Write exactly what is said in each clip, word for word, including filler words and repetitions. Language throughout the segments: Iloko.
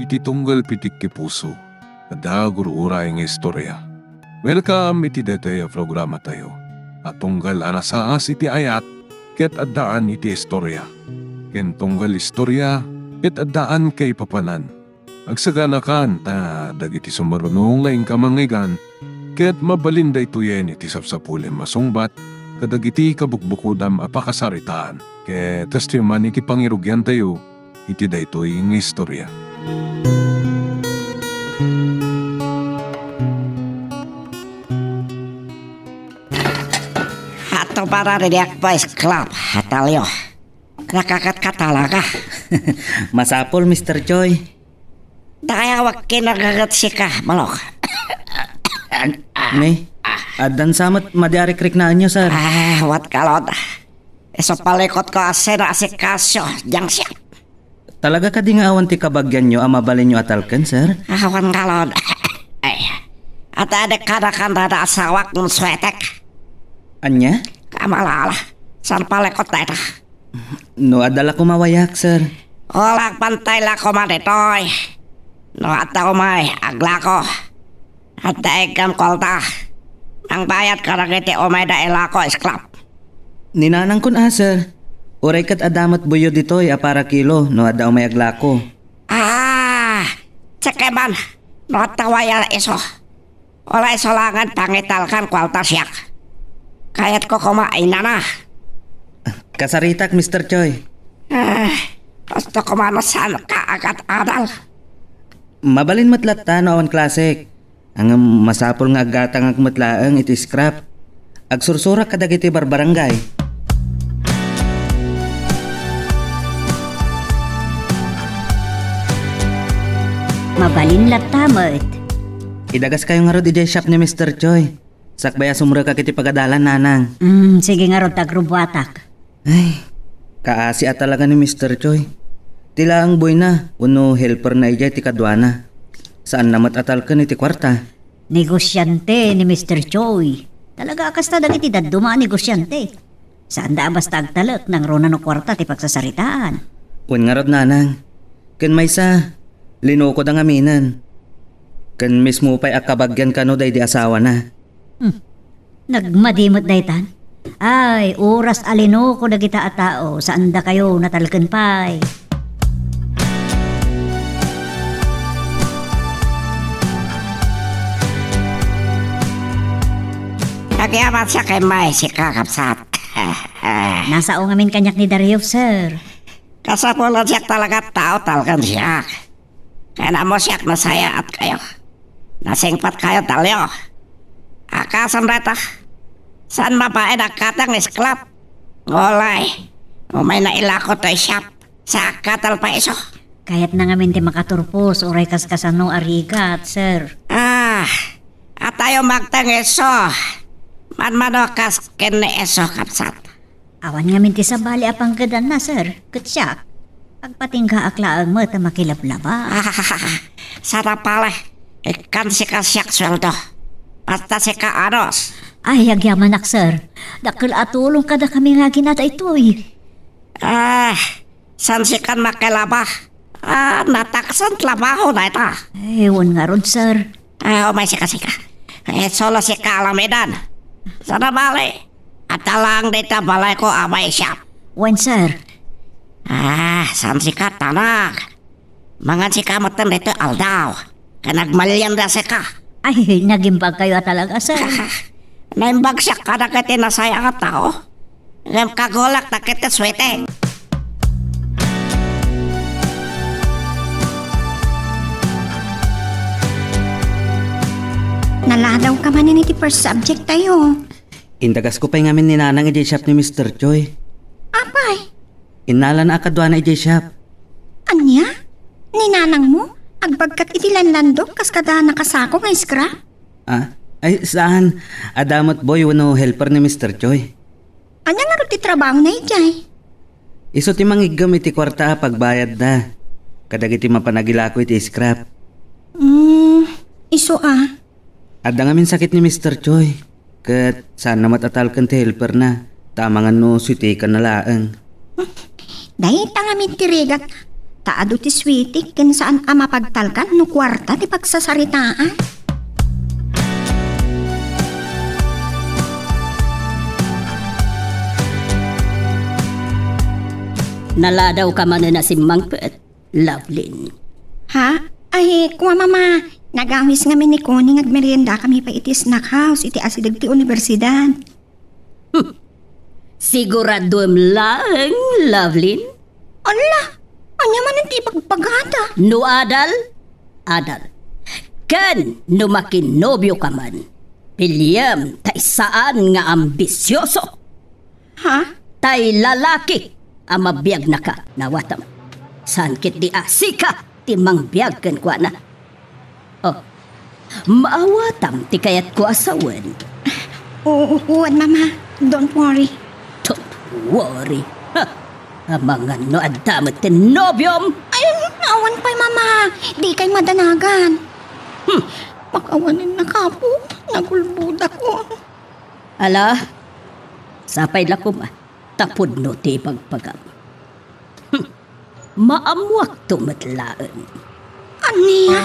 Ti tunggal pitik ti puso, adda gur-uray nga istorya. Welcome iti daytoy a programatayo a tunggal a nasaas iti ayat ket addaan iti istorya, ken tunggal istorya ket addaan kaipapanan. Agsaganakan ta dagiti sumaruno nga inka mangngeggan ket mabalin daytoyen iti sapsapulem a sungbat kadagiti kabukbukodam a pakasaritaan. Ket kastoy man iti pangirugiantayo iti daytoy nga istorya. Ato para ridiak pa isklap, Atalio. Nakakat ka talaga. Masapul, Mister Joy. Dayawak kinagagat sika, Balok. Ne, addan sa met madi a rikriknaenyo, sir. Ah, what kalod. Isu palikot ko a sinaasikaso, diyang siya. Talaga kadi nga awan ti kabagianyo a mabalinyo a talken, sir? Awan kalod. Ay, at adik ka na kanda da asawak ng swetek. Anya? Kamalala. San palikot na ita? No, adda la kumawayak, sir. Wala, agpantay la koma ditoy. No, adda umay, aglako. Adda igam kuarta. Mangbayad ka dagiti umay da ilako, isklap. Ni nanangkon a, sir. Uray ket adda met buyo ditoy a para kilo no adda umay aglako. Ah, tsekeman. No adda waya iso. Wala iso langan pangitalkan kuarta siak. Kayat ko koma inana. Kasaritak, Mister Choi. Ah, gusto ko man saan ka agad adal. Mabalin met latta no awan klasek. Ngem masapul nga aggatangak met laeng iti scrap. Agsursurak kadagiti barbarangay. Mabalin latta met. Idagaskayo ngarud idiay shop ni Mister Choi. Sakbay a sumrekak iti pagadalan, nanang. Mm, sige ngarud, ta agrubuatak. Ay, kaasi a talaga ni Mister Choi. Ti laeng buyna wenno helperna idiay ti kaduana. Saanna met a talken iti kuarta. Negosyante ni Mister Choi. Talaga a kasta dagiti dadduma a negosyante. Saanda a basta agtalek nangruna no kuarta ti pagsasaritaan. Wen ngarud, nanang. Ken maysa, linukoda ngaminen. Ken mismo pay a kabagian kano daydi asawana. Hmm. Nagmadi met daytan. Ay, oras a linuko dagita a tao, saandakayo natalken pay. Agyaman siak immay, sika, kabsat. Nasao ngamin kaniak ni Dario, sir. Kasapulan siak talaga tao, talken siak. Kaya mo siak nasayaat kayo. Nasingpat kayo, Dalio. Akasan data. Saan mabain a katang isklap? Ngolay. Umay na ilako to shop. Sa katal pa iso. Kayat na ngamin ti makaturpos, uray kaskasano a rigat, sir. Ah, atayo magtang iso. Manmano kas ken ni iso, kabsat. Awan ngamin ti sabali a pangkedanna, sir. Ket siak, agpatinggaak laeng met a makilablaba. Sana pala, ikkan sika siak sueldo. Basta sika anos. Ay, agyamanak, sir. Dakkel a tulong kadakami nga agina daytoy. Ah, san sikan makilaba? Ah, nataksan trabaho na ita. Ay, wen ngarud, sir. Ah, umay sika, sika. Eh, solo sika alamidan. Sana bali. At alang dita balay ko, amay siya. Wen, sir. Ah, san sika, tanak? Mangan sika met dito aldaw. Kaya nagmalian da sika. Ay, nagimbag kayo talaga, sir. Naimbag siya kadagiti nasaya nga tao. Ngem kagulak ta ket swerte. Naladaw ka manen iti first subject tayo. Indagasko pay ngamin ni Nanang idiay shop ni Mister Choi. Apay? Innalana a kaduana idiay shop. Ania? Ni nanangmo? Agbagkat iti lanlandok kas kada nakasako nga scrap? Ah, ay, saan. Adda met boy wenno helper ni Mister Choi. Ania ngarud ti trabahona idiay? Isu ti mangiggem iti kuarta a pagbayadda kadagiti mapan agilako iti scrap. Hmm, isu a. Adda ngamin sakit ni Mister Choi, ket saanna met a talken ti helperna, ta amangan no sitikanna laeng. Dayta ngamin ti rigat. Ta adu ti suwetek ken saan a mapagtalkan no kuarta ti pagsasaritaan. Naladawka manen a simmangpet, Lovelyn. Ha? Ay, kua, Mama. Nagawis ngamin ni Connie nga agmeriendakami pay iti snack house iti asideg ti universidad. Hmm. Siguraduem laeng, Lovelyn? Ala, ania manen ti ibagbagada? No adal, adal. Ken no makinnobioka man, piliem tay saan nga ambisioso. Ha? Tay lalaki a mabiagnaka, nawatam. Saan ketdi a sika ti mangbiag kenkuana. Oh, maawatam ti kayatko a sawen. Oo, wen, Mama. Don't worry. Don't worry? Ha! Amangan no adda met ti nobiom? Ay, awan pay, Mama. Dikay madanagan. Hmm. Pakawanennaka, Apo. Nagulbodakon. Ala, sapay la koma ta pudno ti ibagbaga. Hmm. Maammuakto met laeng. Ania?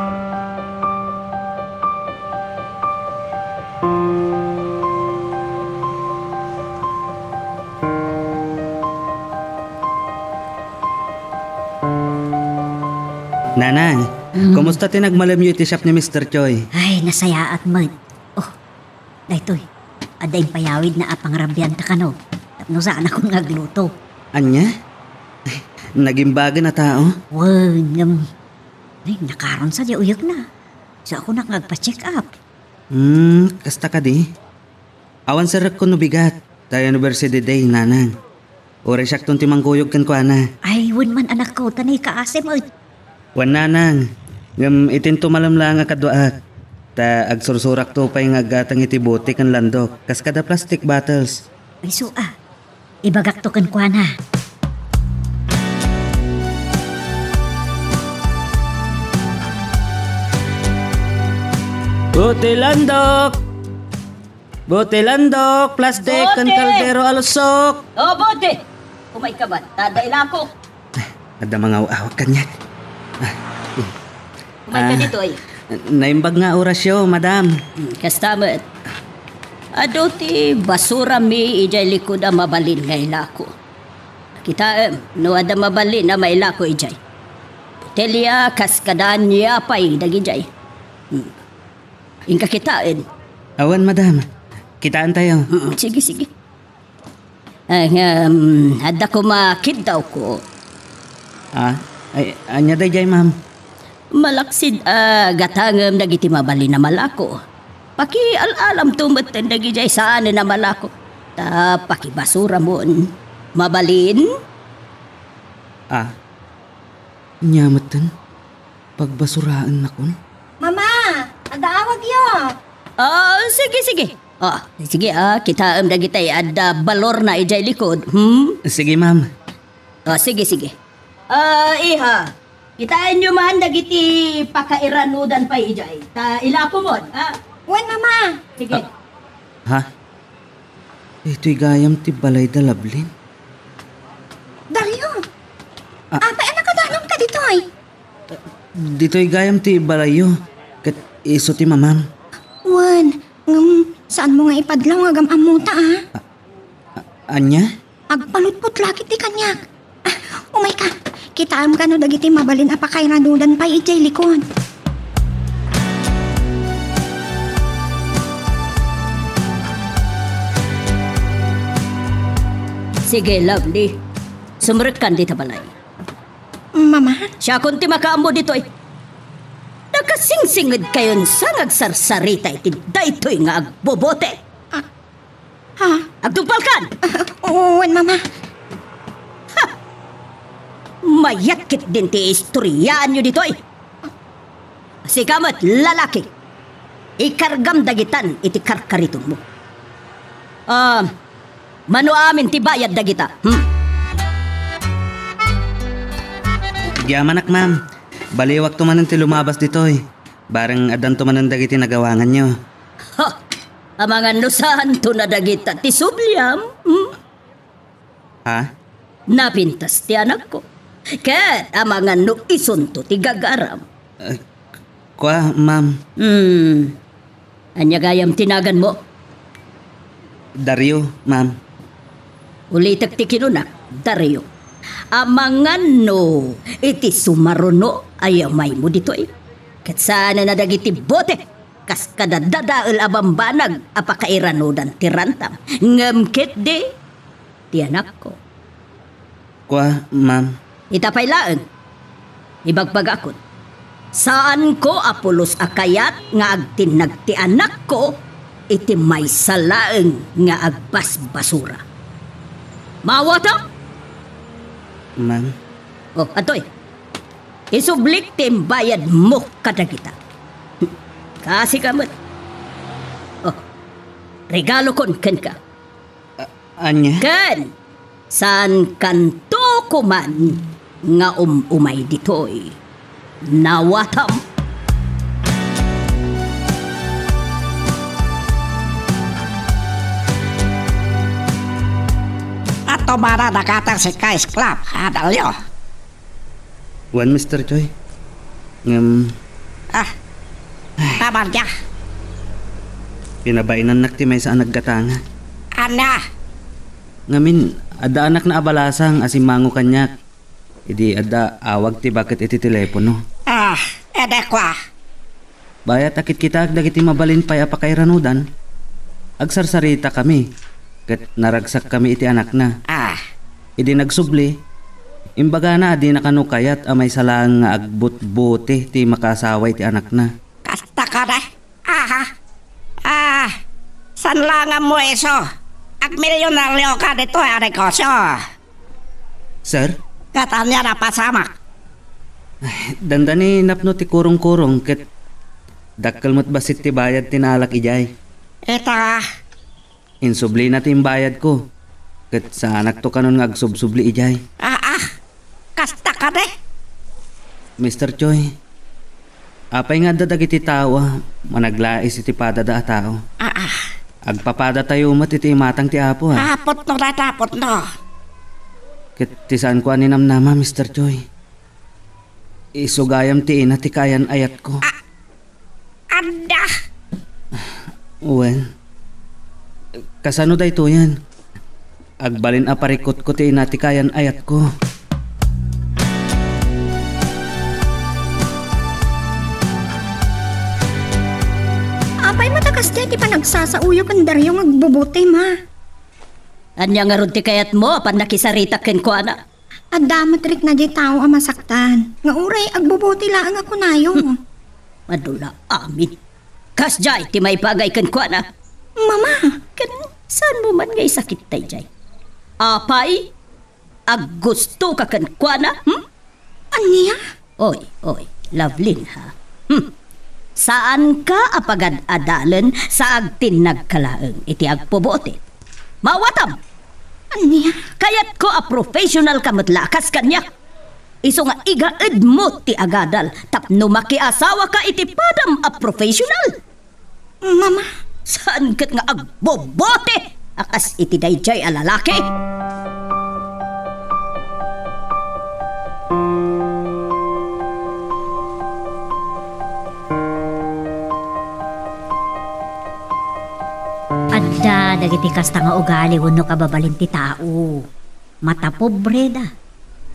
Nanang, Mm. kumusta ti nagmalemyo iti shop ni Mister Choi? Ay, nasayaat met. Oh, daytoy, adda impayawidna a pangrabianta kano tapno saanakon nga agluto. Ania? Nagimbagen a tao? Wen, ngem, ay, nakaron sa di uyekna. Saankonak nga agpa-check up. Hmm, kasta kadi? Awan serrekko no bigat, ta University Day, nanang. Uray siakton ti mangkuyog kenkuana. Ay, wen man, anakko, ta naikaasi met. Wen, nanang, ngem itinto malem laeng a kaduaak, ta agsursurakto pay nga aggatang iti bote ken landok, kas kada plastic bottles. Isu a, ibagakto kenkuana. Bote landok! Bote landok, plastik, ken Bote! kaldero a lusok. O, bote! Umayka man, ta adda ilako. Adda mangaw-awag kaniak. Umayka Ah, ditoy. Naimbag nga orasyo, madam. Hmm, kasta met. Adu ti basurami idiay likod a mabalin nga ilako. Kitaem, no adda mabalin a mailako idiay. Botelya, kaskada, ania pay dagidiay. Hmm. Inka kitaen. Awan, madam. Kitaentayo. Mm, sige, sige. Ay, ngem, adda koma kiddawko. Ah? Ay, ania daydiay, ma'am? Malaksid a gatangem dagiti mabalin a malako. Pakial-alamto metten dagidiay saanen a malako. Ta pakibasuramon. Mabalin? Ah? Ania metten? Pagbasuraennakon? Mama, adda awagyo. Ah, sige, sige. Ah, sige, ah, kitaem dagitay adda balorna idiay likod, hmm? Sige, ma'am. Ah, sige, sige. Ah, iha, kitaenyo man dagiti pakairanudan pay idiay. Ta ilakomon, ah. Wen, Mama. Sige. Ah, ha? Ditoy gayam ti balay da Lovelyn? Dario! Ah. Apay a nakadanonka ditoy? Ditoy gayam ti balayyo, ket isu ti mamam. Wen, ngem, saanmo nga ipadlaw nga agam-ammota, a? A-, ania? Agpalutpot la ketdi kaniak. Ah, umayka. Kitaem kano dagiti mabalin a pakairanudan pay idiay likod. Sige, Lovely. Sumrekkan dita balay. Mama? Siakon ti makaammo ditoy. Nakasingsingedkayon sa nga agsarsarita iti daytoy nga agbobote. Ah, ha? Agtungpalkan! Ah, wen, Mama. Ha! Mayat ketdin ti istoryaanyo ditoy. Sika met, lalaki, ikargam dagitan iti karkaritonmo. Ah, mano amin ti bayad dagita? Hmm? Agyamanak, ma'am. Baliwakto manen ti lumabas ditoy. Bareng addanto manen dagiti nagawanganyo. Ha! Amangan no saanto na dagita ti subliam? Hmm? Ha? Napintas ti anakko. Ket amangan no isunto ti gagaram. Eh, kua, ma'am. Hmm. Ania gayam ti naganmo? Dario, ma'am. Ulitek ti kinunak, Dario. Amangan no iti sumaruno a yamaymo ditoy. Ket saan a dagiti bote kas kadadadael a bambanag a pakairanudan ti rantam. Ngem ketdi, ti anakko. Kua, ma'am. Ita pay laeng, ibagbagakon, saanko a pulos a kayat nga agtinnag ti anakko iti maysa laeng nga agbasbasura. Maawatam? Ma'am. Oh, atoy. Isublik ti imbayadmo kadagita. Kasika met. Oh, regalokon kenka. A-, ania? Ken, saankanto koman nga um-umay ditoy. Nawatam. Ato mana dakater si Kais Club, Adalyo. Wen, Mister Choi. Ngem, ah, kabardia. Pinabainannak ti maysa a naggatanga. Ania? Ngamin, adda anakna a balasang a simmango kaniak. Idi adda awag ti baket iti telepono. Ah, ede kua. Bayat a kitkitaek dagiti mabalin pay a pakairanudan, agsarsaritakami, ket naragsakkami iti anakna. Ah. Idi nagsubli, imbagana a dina kano kayat a maysa laeng nga agbutbuti ti makaasawa iti anakna. Kasta kadi? Aha. Ah, saan la nga ammo isu? Agmilionaryo ka ditoy a negosyo. Sir? Ket ania napasamak? Dandani napno ti kurong-kurong ket dakkel met bassit ti bayad ti naalak idiay. Ita. Insublina ti imbayadko, ket saanakto kanon nga agsubsubli idiay. Ah, ah. Kasta kadi? Mister Choi, apay nga adda dagiti tao a managlais iti padada a tao? Ah, ah. Agpapadatayo met iti imatang ti Apo, a. Apotno dayta, apotno. Ket ti saanko a ninamnama, Mister Choi, isu gayam ti ina ti kaayan-ayatko. Ah, adda. Wen, kasano daytoyen? Agbalin a parikutko ti ina ti kaayan-ayatko. Apay met a kasdiay ti panagsasaoyo ken Dario nga agbubuti, ma? Ania ngarud ti kayatmo a pannakisaritak kenkuana? Adda met rikna diay tao a masaktan, nga uray agbubuti laeng a kunayo. Hmm. Madula amin. Kasdiay ti maibagay kenkuana. Mama! Ken saanmo man nga isakit daydiay? Apay, aggustoka kenkuana, hmm? Ania? Oy, oy, Lovelyn, ha? Hmm. Saanka a pagad-adalen sa agtinnagka laeng iti agpubuti. Maawatam! Ania? Kayatko a professional ka met la a kas kaniak. Isu nga igaedmo ti agadal tapno makiasawaka iti padam a professional. Mama. Saan ket nga agbubuti a kas iti daydiay a lalaki? Adda dagiti kasta nga ugali wenno kababalin ti tao. Matapobreda.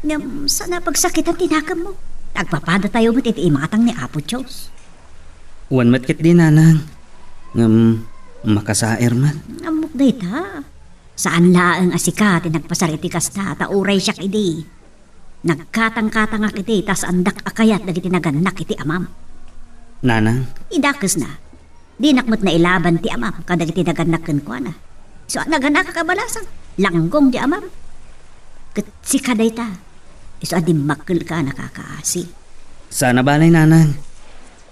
Ngem saan a pagsakitan ti nakemmo. Agpapadatayo met iti imatang ni Apo Dios. Wen met ketdi, nanang. Ngem makasaer met. Ammok dayta. Saan laeng a sika ti nagpasar iti kasta, ta uray siak idi. Nagkatangkatangak idi ta saandak a kayat dagiti nagannak iti amam. Nanang. Idakesna. Dinak met nailaban ti amam kadagiti nagannak kenkuana. Isu a naganakak a balasang, langgong ti amam. Ket sika dayta, isu a dimmakkelka a nakakaasi. Saan a balay, nanang.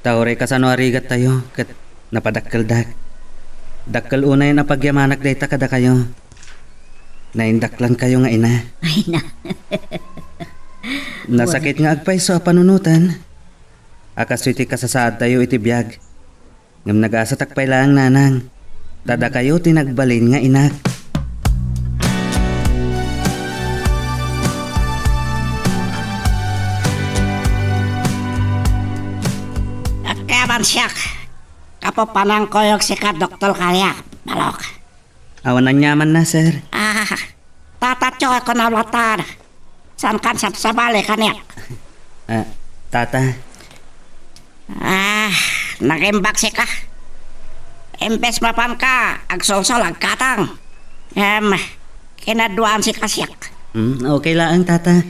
Ta uray kasano a rigattayo ket napadakkeldak. Dakkel unayen a pagyamanak dayta kadakayo. Naindaklankayo nga ina. Ay na. Nasakit nga agpayso a panunoten. A kastoy ti kasasaadtayo iti biag. Ngem nagasatak pay laeng, nanang, ta dakayo ti nagbalin nga inak. Siak, kapapanang koyog sika, Doktor Kariak, balok. Awan aniamanna, sir. Ah, tatatyo ako na watan. Saan kan sabsabali kaniak? Ah, tata. Ah, nagimbag sika. Imbes mapanka, agsulsol, agkatang. Em, kinaduaan sika siak. Hmm, okay laeng, tata.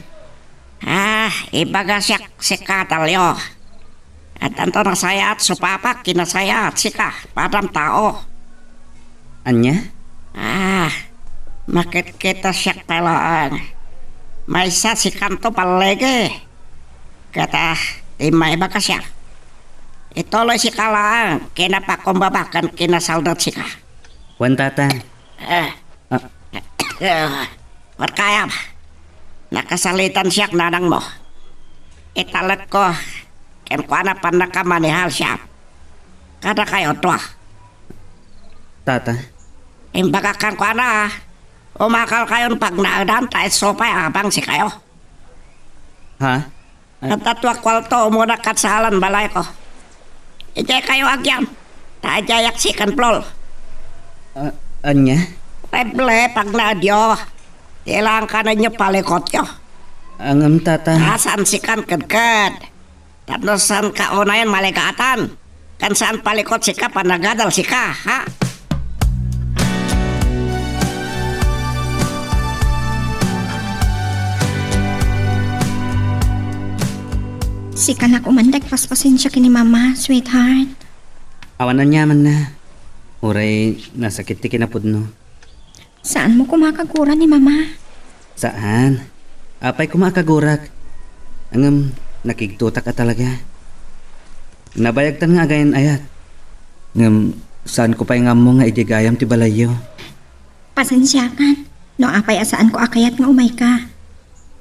Ah, ibaga siak sika, Talio. Addanto nasayaat, supapak, kinasayaat sika, padam tao. Ania? Ah, makitkita siak talaang. Maysa sikanto palligi. Ket, ah, ti maibaga siak. Ituloy sika laang, kinapakumbaba ken kinasaldat sika. Wen, tata. Eh. Ah. Eh, what kayam? Nakasalitan siak nanangmo. Italekko, kenkuana pannakamanihal siak. Kada kayo dua. Tata? Imbagak kenkuana, umakal kayon pagnaedan ta isu pay abang sikayo. Ha? Adda tua kuarto, umuna kad saalan balayko. Idiay kayo agyam. Ta idiayak second floor. A-, ania? Weble, pagnaedyo. Ti ilaan kanenyo palikotyo. Ngem, tata. Asan sikan kedked? Tapno saan ka unayen maligatan? Ken saan palikot sika, panagadal sika, ha? Sika na koman ti agpaspasensia ken ni Mama, sweetheart. Awan aniamanna. Uray nasakit ti kinapudno. Saanmo koma a kagura ni Mama? Saan. Apay koma a kagurak. Ngem, nakigtotak a talaga. Nabayagtan nga agayan-ayat. Ngem, saanko pay nga ammo nga idiay gayam ti balayyo. Pasensiakan, no apay a saanko a kayat nga umayka.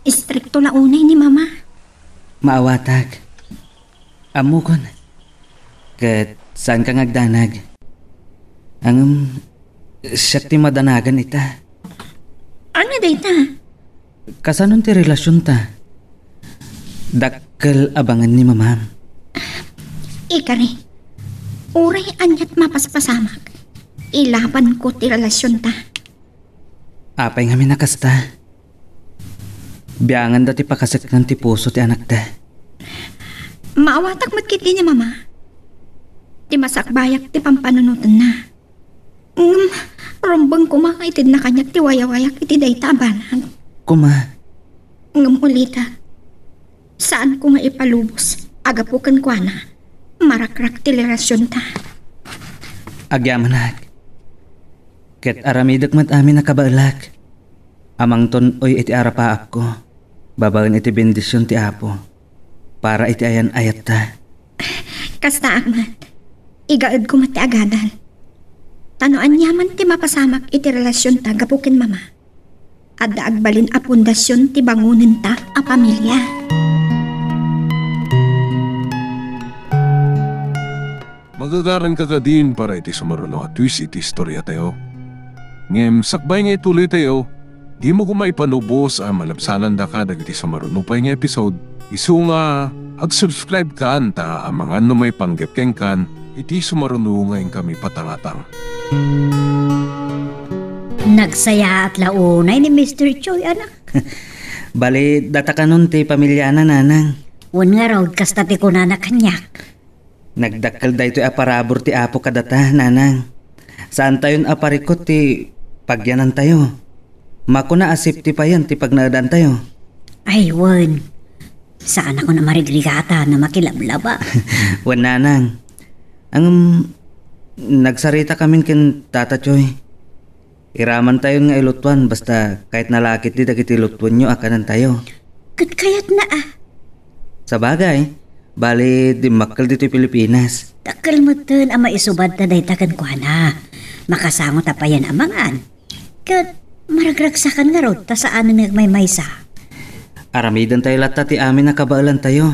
Istrikto la unay ni Mama. Maawatak. Ammokon. Ket saanka nga agdanag. Ngem, siak ti madanagan ita. Ania dayta? Kasanon ti relasionta? Dakkel a bangen ni Mamam. Ikari, uray aniat mapaspasamak, ilabanko ti relasionta. Apay ngamin a kasta? Bianganda ti pakaseknan ti puso ti anakda. Maawatak met ketdi ni Mama. Ti masakbayak ti pampanunotenna. Ngem, rumbeng koma nga itedna kaniak ti wayawayak iti dayta a banag. Koma. Ngem ulitek, saanko nga ipalubos a gapu kenkuana, marakrak ti relasionta. Agyamanak. Ket aramidek met amin a kabaelak. Amangton oy iti arapaapko, babaen iti bendision ti Apo, para iti ayan-ayatta. Kastaak met, igaedko met ti agadal. Ta no aniaman ti mapasamak iti relasionta gapu ken Mama, adda agbalin a pundasion ti bangonenta a pamilia. Magagaranka kadin para iti sumaruno a twist iti istoriatayo. Ngem sakbay nga ituloytayo, dimo koma ipalubos a malabsanandaka dagiti sumaruno pay nga episode. Isu nga, ag-subscribe kan ta amangan no maipanggep kenkan iti sumaruno nga inkami patangatang. Nagsayaat la unay ni Mister Choi, anak. Bali, datakanon ti pamiliana, nanang. Wen ngarud, kasta ti kunana kaniak. Nagdakkel daytoy a parabur ti Apo kadata, nanang. Saantayon a parikut ti pagyanantayo. Makuna a safety payen ti pagnaedantayo. Ay, wen. Saanakon a marigrigata no makilablaba. Wen, nanang. Ngem, nagsarita kamin ken Tata Choy. Iramantayon nga ilutuan basta kayatna la ketdi dagiti lutuenyo a kanentayo. Ket kayatna a. Sabagay, bali dimmakkel ditoy Pilipinas. Dakkel metten a maisubadta dayta kenkuana. Makasangotta payen a mangan. Ket maragragsakan ngarud ta saanen nga agmaymaysa. Aramidentayo latta ti amin a kabaelantayo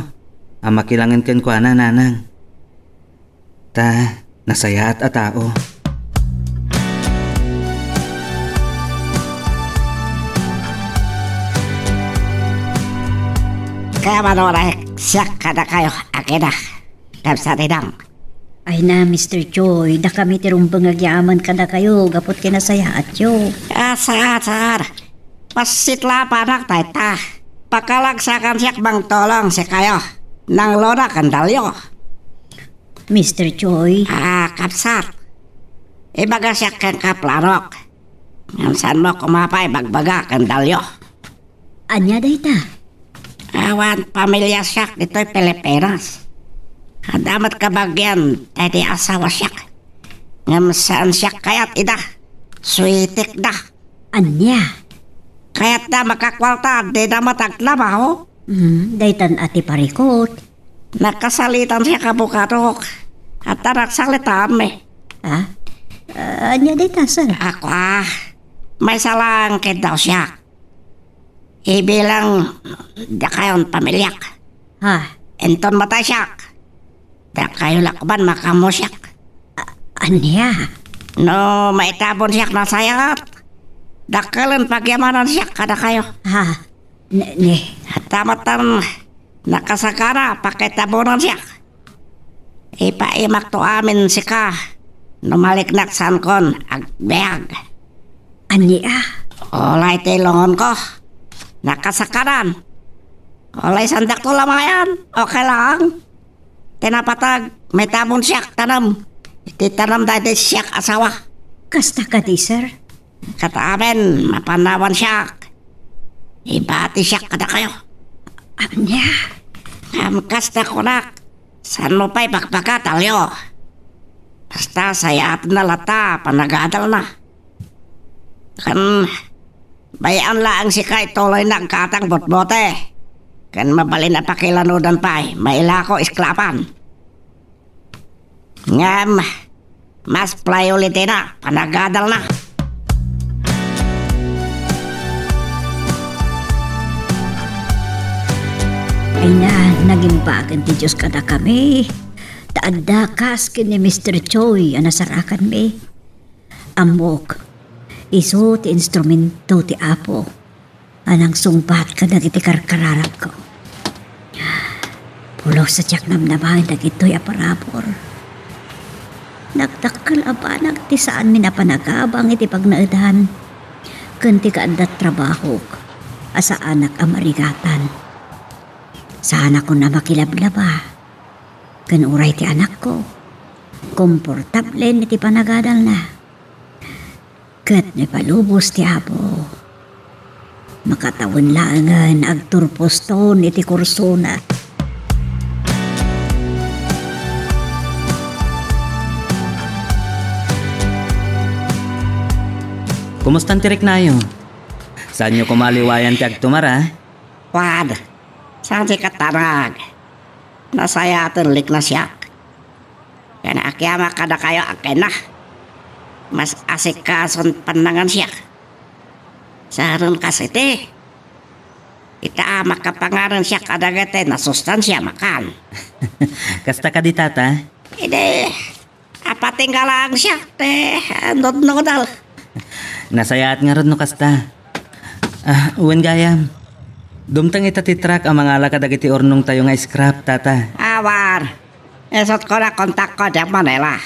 a makilangen kenkuana, nanang. Ta nasayaat a tao. Kaya manurek siak kadakayo, Akina. Kabsat, Inang. Ay na, Mister Choi, dakami ti rumbeng agyaman kadakayo gapu ti nasayaatyo. Ah, saan, saan. Passit la panak dayta. Pakalagsakan siak mangtulong sikayo. Nangloda ken Dalio. Mister Choi. Ah, kabsat. Ibaga siak kenka planok. Ngem saanmo koma pay bagbaga ken Dalio. Ania dayta? Awan pamilia siak ditoy Pilipinas. Adda met kabagian daydi asawa siak. Ngem saan siak kayat ida. Suitikda. Ania? Kayatda makakuarta, dida met agtrabaho. Hmm, daytan a ti parikut. Nakasalitan siak abokadok. Adda nagsalitaan mi. Ah? Ah, ania dayta, sir? Ako, ah. Maysa laeng ket daw siak. Ibilang dakayon pamiliak. Ha? Inton matay siak, dakayo la koma makaammo siak. A-, ania? No maitabon siak, nasayaat. Dakkelen pagyamanan siak kadakayo. Ha? Ne, ne. Adda met tan nakasagana, pakitabonan siak. Ipaimakto amin sika no maliknak saankon agbiag. Ania? Ulay ti lungonko. Nakasakanan. Ulay saandakto lamayan. Okay lang. Ti napateg, maitabon siak tanem. Iti tanem daydi siak asawa. Kasta kadi, sir? Ket amin, mapannawan siak. Ibati siak kadakayo. Ania? Ngem kasta kunak, saanmo pay bakbaka, Dalio. Basta sayaatenna latta panagadalna. Ken, bay-an laeng sika ituloyna agkatang butbote. Ken mabalin a pakilanudan pay, mailako esklapan. Ngem, mas priority na panagadalna. Ay na, nagimbagan ti Dios kadakami. Ta adda kas ken ni Mister Choi a nasarakanmi. Ammok, isu ti instrumento ti Apo a nangsungbat kadagiti karkararagko. Pulos a diak namnamaen dagitoy a parabur. Nagdakkel a banag ti saanmi a panagabang iti pagnaedan ken ti kaadda trabahok a saanak a marigatan. Saanakon a makilablaba ken uray ti anakko, komportablen iti panagadalna. Ket maipalubos ti Apo, makatawen laengen agturposton iti kursona. Kumustan ti riknayo? Saanyo koma liwayan ti agtumar, a? Wen, saan ti katarag? Nasayaaten likna siak. Ken akiamak kadakayo a kenna. Mas asikason pannangan siak. Saren kas iti. Ita a makapangaren siak kadagiti nasustansia makan. Kasta kadi, tata? Idi, apatingga laeng siak ti nudnudal. Nasayaat ngarud no kasta. Ah, wen gayam. Dumteng ita ti truck a mangala kadagiti urnongtayo nga scrap, tata. Awan. Isut' ko na kontakko diay Manila.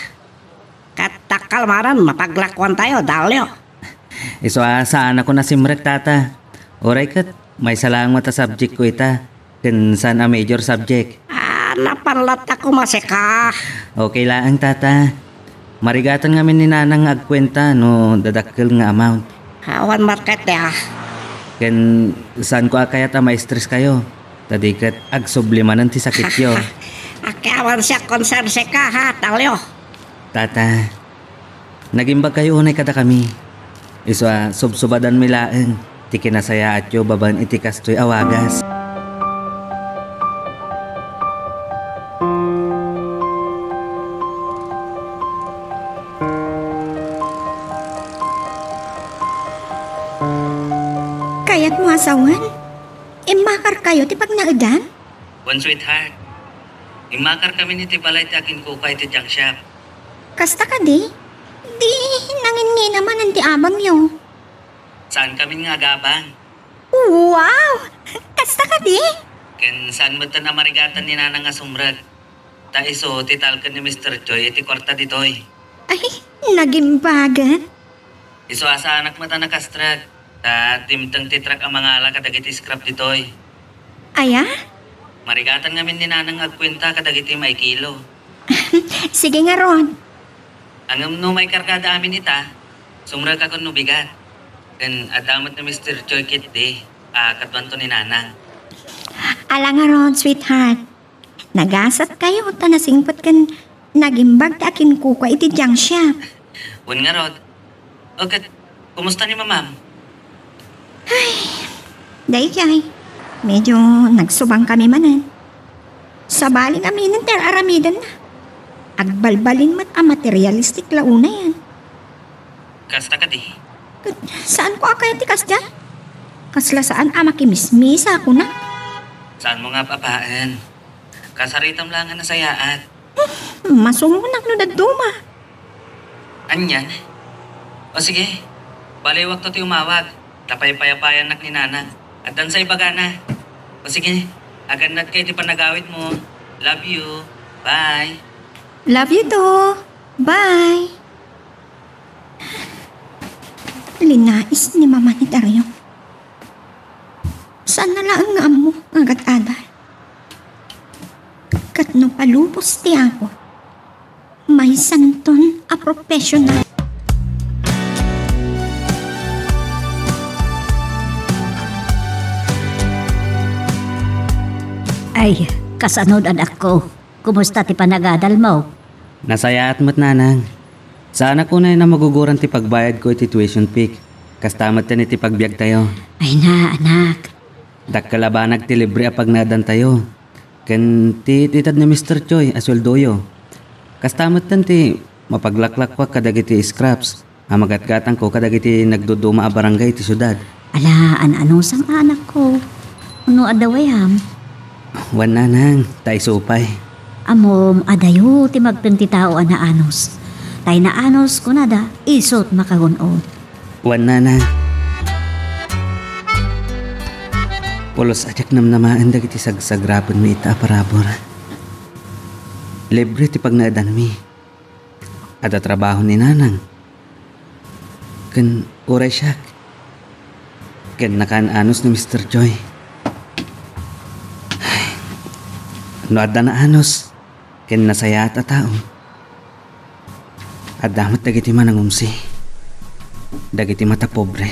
Ket dakkel manen mapaglakuantayo, Dalio. Isu a saanakon a simrek, tata. Uray ket, maysa laeng met a subject ko ita, ken saan a major subject. Ah, napan latta koma sika. Okay laeng, tata. Marigatan ngamin ni nanang nga agkuenta no dadakkel nga amount. Awan met ket, a. Ken saanko a kayat a ma-stress kayo, ta di ket agsubli manen ti sakityo. Akke awan siak concern sika, ha, Dalio. Tata, nagimbag kayo unay kadakami. Isu a subsubadanmi laeng ti kinasayaatyo babaen iti kastoy a wagas. Kayatmo a sawen? Immakarkayo ti pagnaedan? Wen, sweetheart. Immakarkamin iti balay ti aginkuko iti junk shop. Kasta kadi? Di, nanginnginamanen ti abangyo. Saankamin nga agabang. Wow! Kasta kadi? Ken saan metten a marigatan ni nanang a sumrek. Ta isu ti talken ni Mister Joy iti kuarta ditoy. Ay, nagimbagan. Isu a saanak met a nakastrek, ta dimteng ti truck a mangala kadagiti scrap ditoy. Aya? Marigatan ngamin ni Nanang agkuenta kadagiti maikilo. Sige ngarud. Ngem no maikargada amin ita, sumrekakon no bigat. Ken adda met ni Mister Joy ketdi a kaduanto ni Nanang. Ala ngarud, sweetheart. Nagasatkayo ta nasingpet ken nagimbag ti akinkukua iti junk shop. Wen ngarud. O ket, kumusta ni Mamam? Ay, daydiay. Medyo nagsubang kami manen. Sabali ngamin ti ar-aramidenna. Agbalbalin met a materialistic la unayen. Kasta kadi? Ket, saanko a kayat ti kasdiay? Kasla saan a makimismisa, kuna. Saanmo nga ap-apaen? Kasaritam la nga nasayaat. Hmm, masuronak no dadduma. Anian? O sige, balewakto ti umawag. Ta paypayapayannak ni Nanang. Addan sa ibagana. O sige, agannadka iti panagawidmo. Love you. Bye. Love you too. Bye. Linais ni Mama ni Dario. Saan na laeng nga ammo nga agad-adal? Ket no palubos ti Apo, maysanton a professional. Ay, kasanod, anakko. Kumusta ti panagadalmo? Nasayaat met, Nanang. Saanak unayen a maguguran ti pagbayadko iti tuition fee. Kasta met ken iti pagbiagtayo. Ay na, anak. Dakkel a banag ti libre a pagnaedantayo. Ken ti itedad ni Mister Joy a sueldoyo. Kasta met ken ti mapaglaklakkuak kadagiti scraps a magatgatangko kadagiti nagduduma a barangay iti siudad. Ala, an-anusam, anakko. No adda wayam? Wen, Nanang, ta isu pay. Ammom, adayo ti magteng ti tao a naanus. Tay naanus, kunada, isut makagun-od. Wen, Nanang. Pulos a diak namnamaen dagiti sagsagrapenmi ita a parabur. Libre ti pagnaedanmi. Adda trabaho ni Nanang. Ken uray siak. Ken nakaan-anus ni Mister Joy. Ay, no adda naanus ken nasayaat a tao, adda met dagiti manangumsi, dagiti matapobre.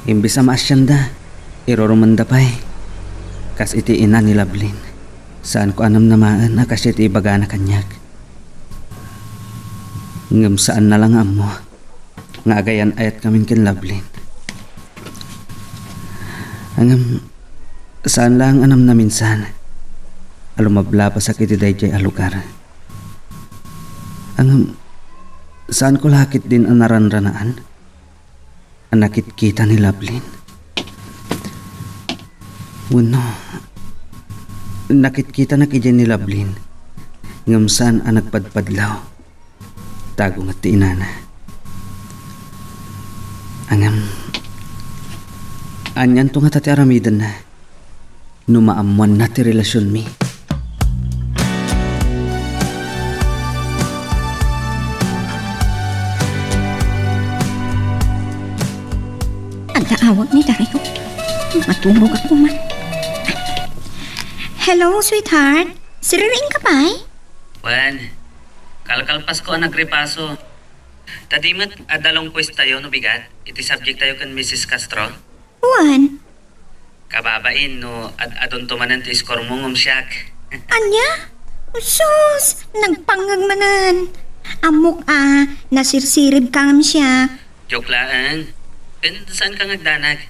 Imbes a maasianda, irurumenda pay, kas iti ina ni Lovelyn. Saanko a namnamaen a kastoy ti ibagana kaniak. Ngem saanna la nga ammo nga agayan-ayatkamin ken Lovelyn. Ngem saan laeng a namnaminsan a lumablabasak iti daydiay a lugar. Ngem saanko la ketdin a naranranaan a nakitkita ni Lovelyn. Wenno, nakitkitanak idiay ni Lovelyn, ngem saan a nagpadpadlaw. Tago met ti inana. Ngem, anianto ngata ti aramidenna no maammoanna ti relasionmi? Adda awag ni Dario. Maturogak man. Hello, sweetheart. Siririingka pay? Wen, kalkalpasko a nagripaso. Ta di met adda long quiz tayo no bigat iti subject tayo ken Missus Castro? Wen. Kababain no ad-adunto manen ti score mo ngem siak. Ania? Sus, nagpangngeg manen. Ammok a nasirsiribka ngem siak. Joke laeng. Ken saanka nga agdanag.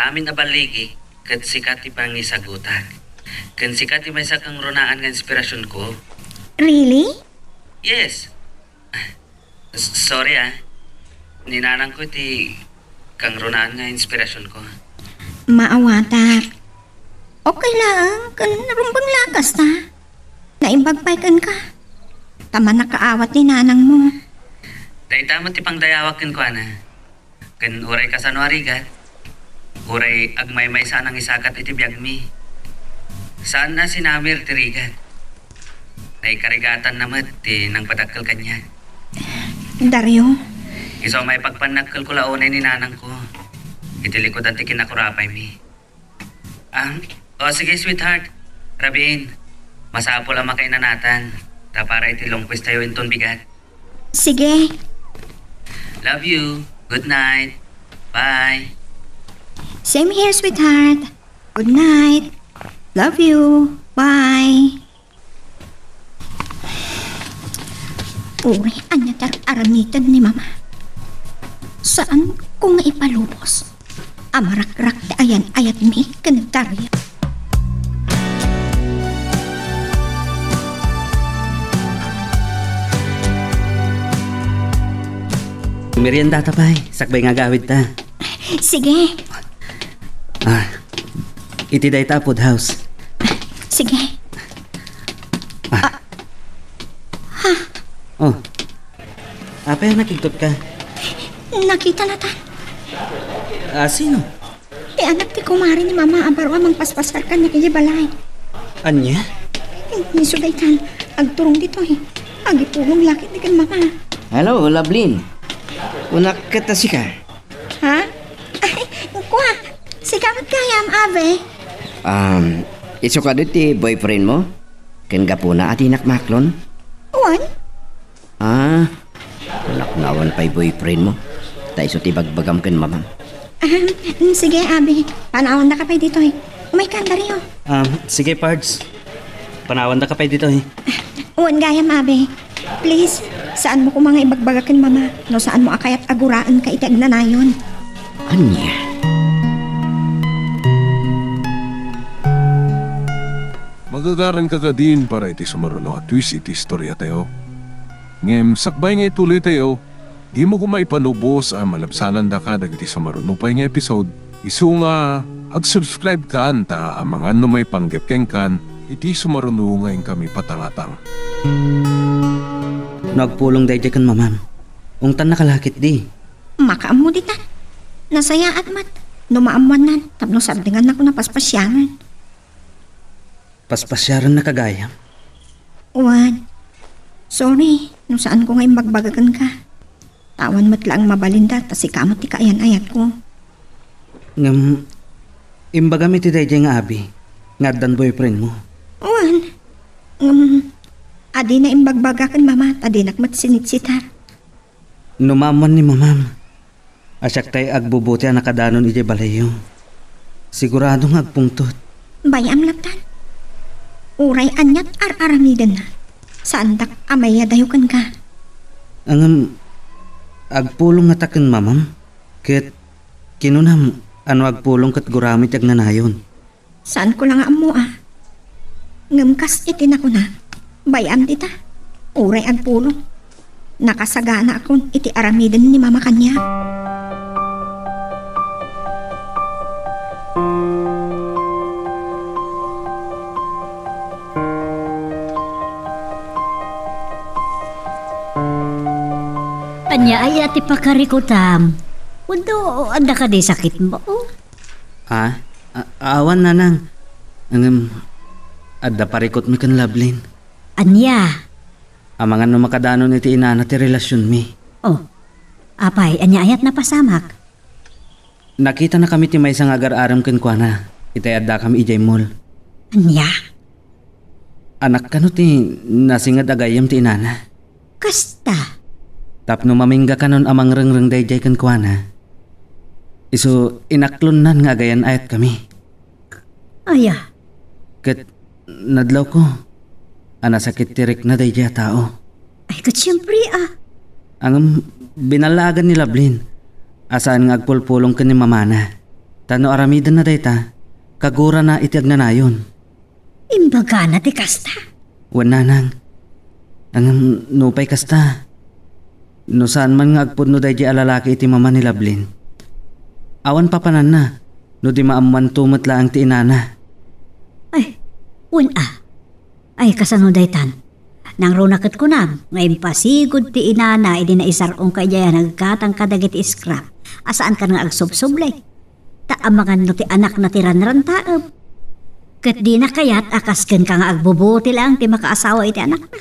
Amin a balligi, ket sika ti pangisagutak. Ken sika ti maysa a kangrunaan nga inspirasionko. Really? Yes. S-, sorry, ah. Ni nanangko ti kangrunaan nga inspirasionko. Maawatak. Okay laeng, ken rumbeng la kasta. Naimbag pay kenka. Ta mannakaawat ni nanangmo. Dayta met ti pangdayawak kenkuana. Ken uray kasano a rigat, uray agmaymaysa a nangisakat iti biagmi. Saan a sinamir ti rigat. Naikarigatanna met ti nangpadakkel kaniak. Dario. Isu a maipagpannakkelko la unay ni nanangko iti likudan ti kinakurapaymi. Ah, o sige, sweetheart. Rabiin, masapul a makainanatan ta para iti longquest tayo inton bigat. Sige. Love you. Good night. Bye. Same here, sweetheart. Good night. Love you. Bye. Uray ania ti ar-aramiden ni Mama. Saan ko nga ipalubos a marakrak ti ayan-ayatmi ken Dario. Meriendata pay, sakbay nga agawidta. Sige. Ah, iti dayta a food house. Sige. Ah. Ah. Oh. Apay a nakigtotka? Nakita natan. Ah, sino? Ti anak ti kumare ni Mama a baro a mangpaspasiar kaniak idiay balay. Ania? Isu daytan, agturong ditoy. Agipulong la ketdi ken Mama. Hello, Lovelyn. Kunak ket a sika. Ha? Ay, kua, sika met gayam, Abe. Um, isu kadi ti boyfriend mo? Ken gapuna a dinak maaklon? Wen? Ah, kunak nga awan pay boyfriend mo. Ta isu ti ibagbagam ken Mamam. Ah, mm, sige, Abi. Panawandaka pay ditoy. Umayka, Dario. Ah, sige, Pards. Panawandaka pay ditoy. Wen gayam, Abi. Please, saanmo koma nga ibagbaga ken Mama no saanmo a kayat a guraenka iti agnanayon. Ania? Magagaranka kadin para iti sumaruno a twist iti istoriatayo. Ngem sakbay nga ituloytayo, dimo koma ipalubos a malabsanandaka dagiti sumaruno pay nga episode, isu nga ag-subscribe kan ta amangan no maipanggep kenkan iti sumaruno nga inkami patangatang. No agpulong daydiay ken Mamam, ungtannaka la ketdi. Makaammo ditan. Nasayaat met no maammoannan tapno sardengannako a paspasiaran. Paspasiarannaka gayam? Wen. Sorry no saanko nga imbagbaga kenka. Ta awan met laeng mabalinda ta sika met ti kaayan-ayatko. Ngem, imbagam iti daydiay nga abi nga addan boyfriendmo. Wen. Ngem, adina imbagbaga ken Mama ta dinak met sinitsitar. No maammoan ni Mamam a siak tay agbubuti a nakadanon idiay balayyo, sigurado nga agpungtot. Bay-am latta. Uray aniat ar-aramidenna, saandak a maiyadayo kenka. Ngem, agpulong ngata ken Mamam, ket kinunam a no agpulong ket guramo iti agnanayon. Saanko la nga ammo a. Ngem kas iti nakuna, bay-am dita. Uray agpulong, nakasaganaakon iti aramiden ni Mama kaniak. Ania aya ti pakarikutam? Wenno, adda kadi sakitmo? Ha? A-, awan, Nanang. Ngem, adda parikutmi ken Lovelyn. Ania? Amangan no makadanon iti inana ti relasionmi. Oh, apay, ania ayat napasamak? Nakitanakami ti maysa nga agar-arem kenkuana, itay addakami idiay mall. Ania? Anak kano ti nasinged a gayyem ti inana. Kasta? Tapno mamingga kanon a mangrengreng daydiay kenkuana, isu inaklonnan nga agayan-ayatkami. Aya? Ket nadlawko a nasakit ti rikna daydiay a tao. Ay, ket siempre a. Ngem binallaagan ni Lovelyn a saan nga agpulpulong ken ni mamana. Ta no aramidenna dayta, kagurana iti agnanayon. Imbagana ti kasta? Wen, Nanang. Ngem nupay kasta, no saan man nga agpudno daydiay a lalaki iti mama ni Lovelyn, awan papananna no di maammoanto met laeng ti inana. Ay, wen a. Ay, kasano daytan? Nangruna ket kunam nga impasigud ti inana idi naisar-ongka idiay a naggatangka dagiti scrap a saankan nga agsubsublay. Ta amangan no ti anakna ti ranrantaem. Ket dina kayat a kas kenka nga agbubuti laeng ti makaasawa iti anakna.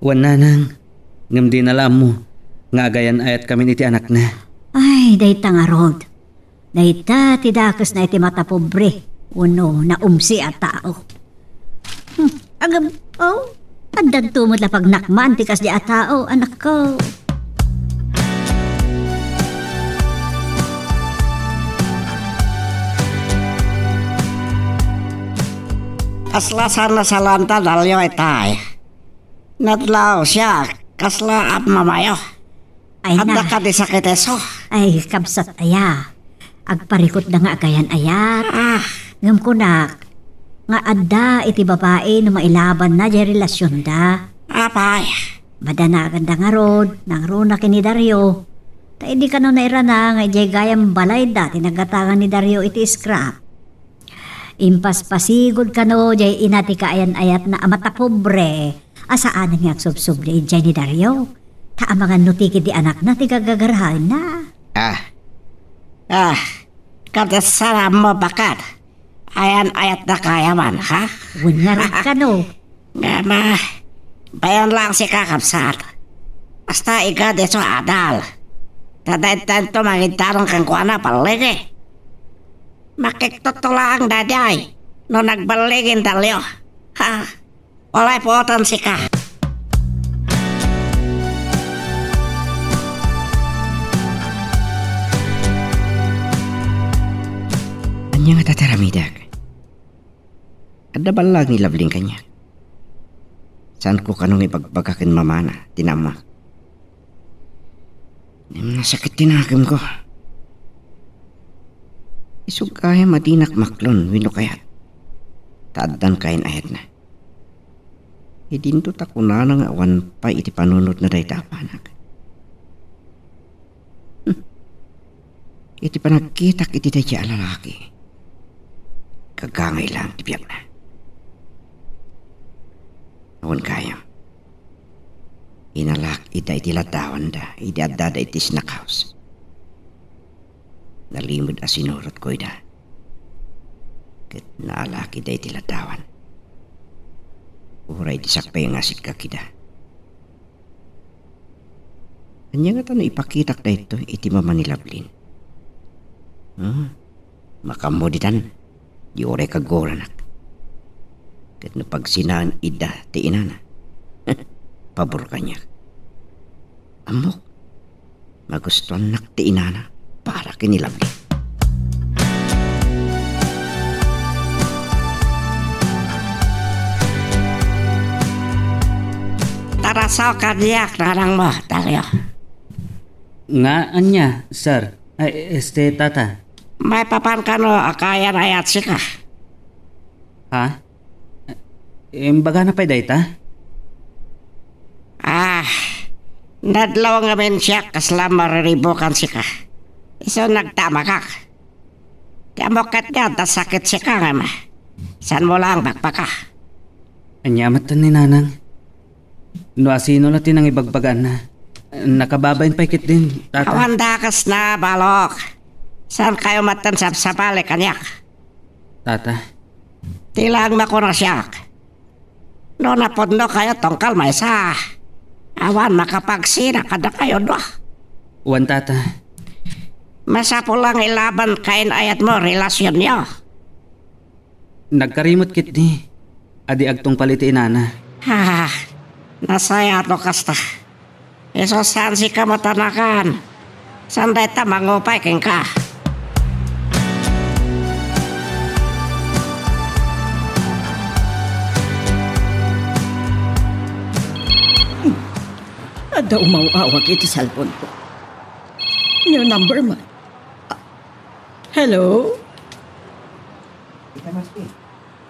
Wen, nanang, ngem dina la ammo nga agayan-ayatkami iti anakna. Ay, dayta ngarud. Dayta ti dakesna iti matapobre wenno naumsi a tao. Hmm, agam, oh, addanto met la pagnakman ti kasdi a tao, anakko. Kasla saan a salanta, Dalio, itay. Nadlaw siak, kasla ammamayo. Ay, adda na. Kadi sakit iso? Ay, kabsat aya. Agparikutda nga agayan-ayat. Ah. Ngem kunak, nga adda iti babai no mailabanna diay relasionda. Apay. Madanaganda ngarud, nangruna ken ni Dario. Ta idi kano nairana nga idiay gayam balayda ti nagatangan ni Dario iti scrap. Impaspasigud kano diay ina ti kaayan-ayatna a matapobre a saanen nga agsubsubli idiay ni Dario. Ta amangan no ti ketdi anakna ti gagagarahenna. Ah. Ah, kada sarammo bakat. Ayan-ayatna kayaman, ha? Wen ngarud kano. Nga ma, bayan lang sika, kabsat. Basta igad isu adal. Ta dayta mangidaron kenkuana, balligi. Makiktutulang daydiay no nagballigin Dalio. Ha? Walay puotan sika. Ania ngata ti aramidek? Adda ballag ni Labling kaniak. Saanko kano nga ibagbaga ken mamana ti naammak. Ngem nasakit ti nakemko. Isug gayam a dinak maklon wenno kayat ta addan kaayan-ayatna. Idinto ta kunana nga awan pay iti panunotna dayta a panak. Hmm. Iti panagkitak iti daydiay a lalaki, gagangay laeng ti biagna. Awan gayam. Inalak ida iti laddawanda idi addada iti snack house. Nalimed a sinurotko ida. Ket naalak ida iti laddawan. Uray diak pay nga asikkak ida. Ania ngata no ipakitak daytoy iti mama ni Lablin? Ah, makaammo ditan, di uray kagurannak. Ket no pagsinaen ida ti inana, pabor kaniak. Ammok, magustuannak ti inana para ken ni Lablin. Tarasaw kadiak, nanangmo, Dario. Nga ania, sir? Ay, este, tata. Maipapan kano a kaayan-ayat sika? Ha? Imbagana pay dayta? Ah, nadlaw ngamin siak kasla mariribukan sika. Isu nagtamakak. Ti ammok ket nga adda sakit sika ngem saanmo laeng bakbaka. Ania met ni nanang? No asino la ti nangibagbagaanna, nakababain pay ketdin, tata. Awan dakesna, balok. Saankayo metten sabsabali kaniak. Tata. Ti laeng makunak siak. No napudnokayo tungkal maysa, awan makapagsina kadakayo dua. Wen, tata. Masapul la nga ilaban kaayan-ayatmo relasionyo. Nagkarimut ketdi a di agtungpal iti inana. Ah, nasayaat no kasta. Isu saan sika matanakan. Saan dayta mangupay kenka? Adda umaw-awag iti cellphone ko. New number man. Ah, hello?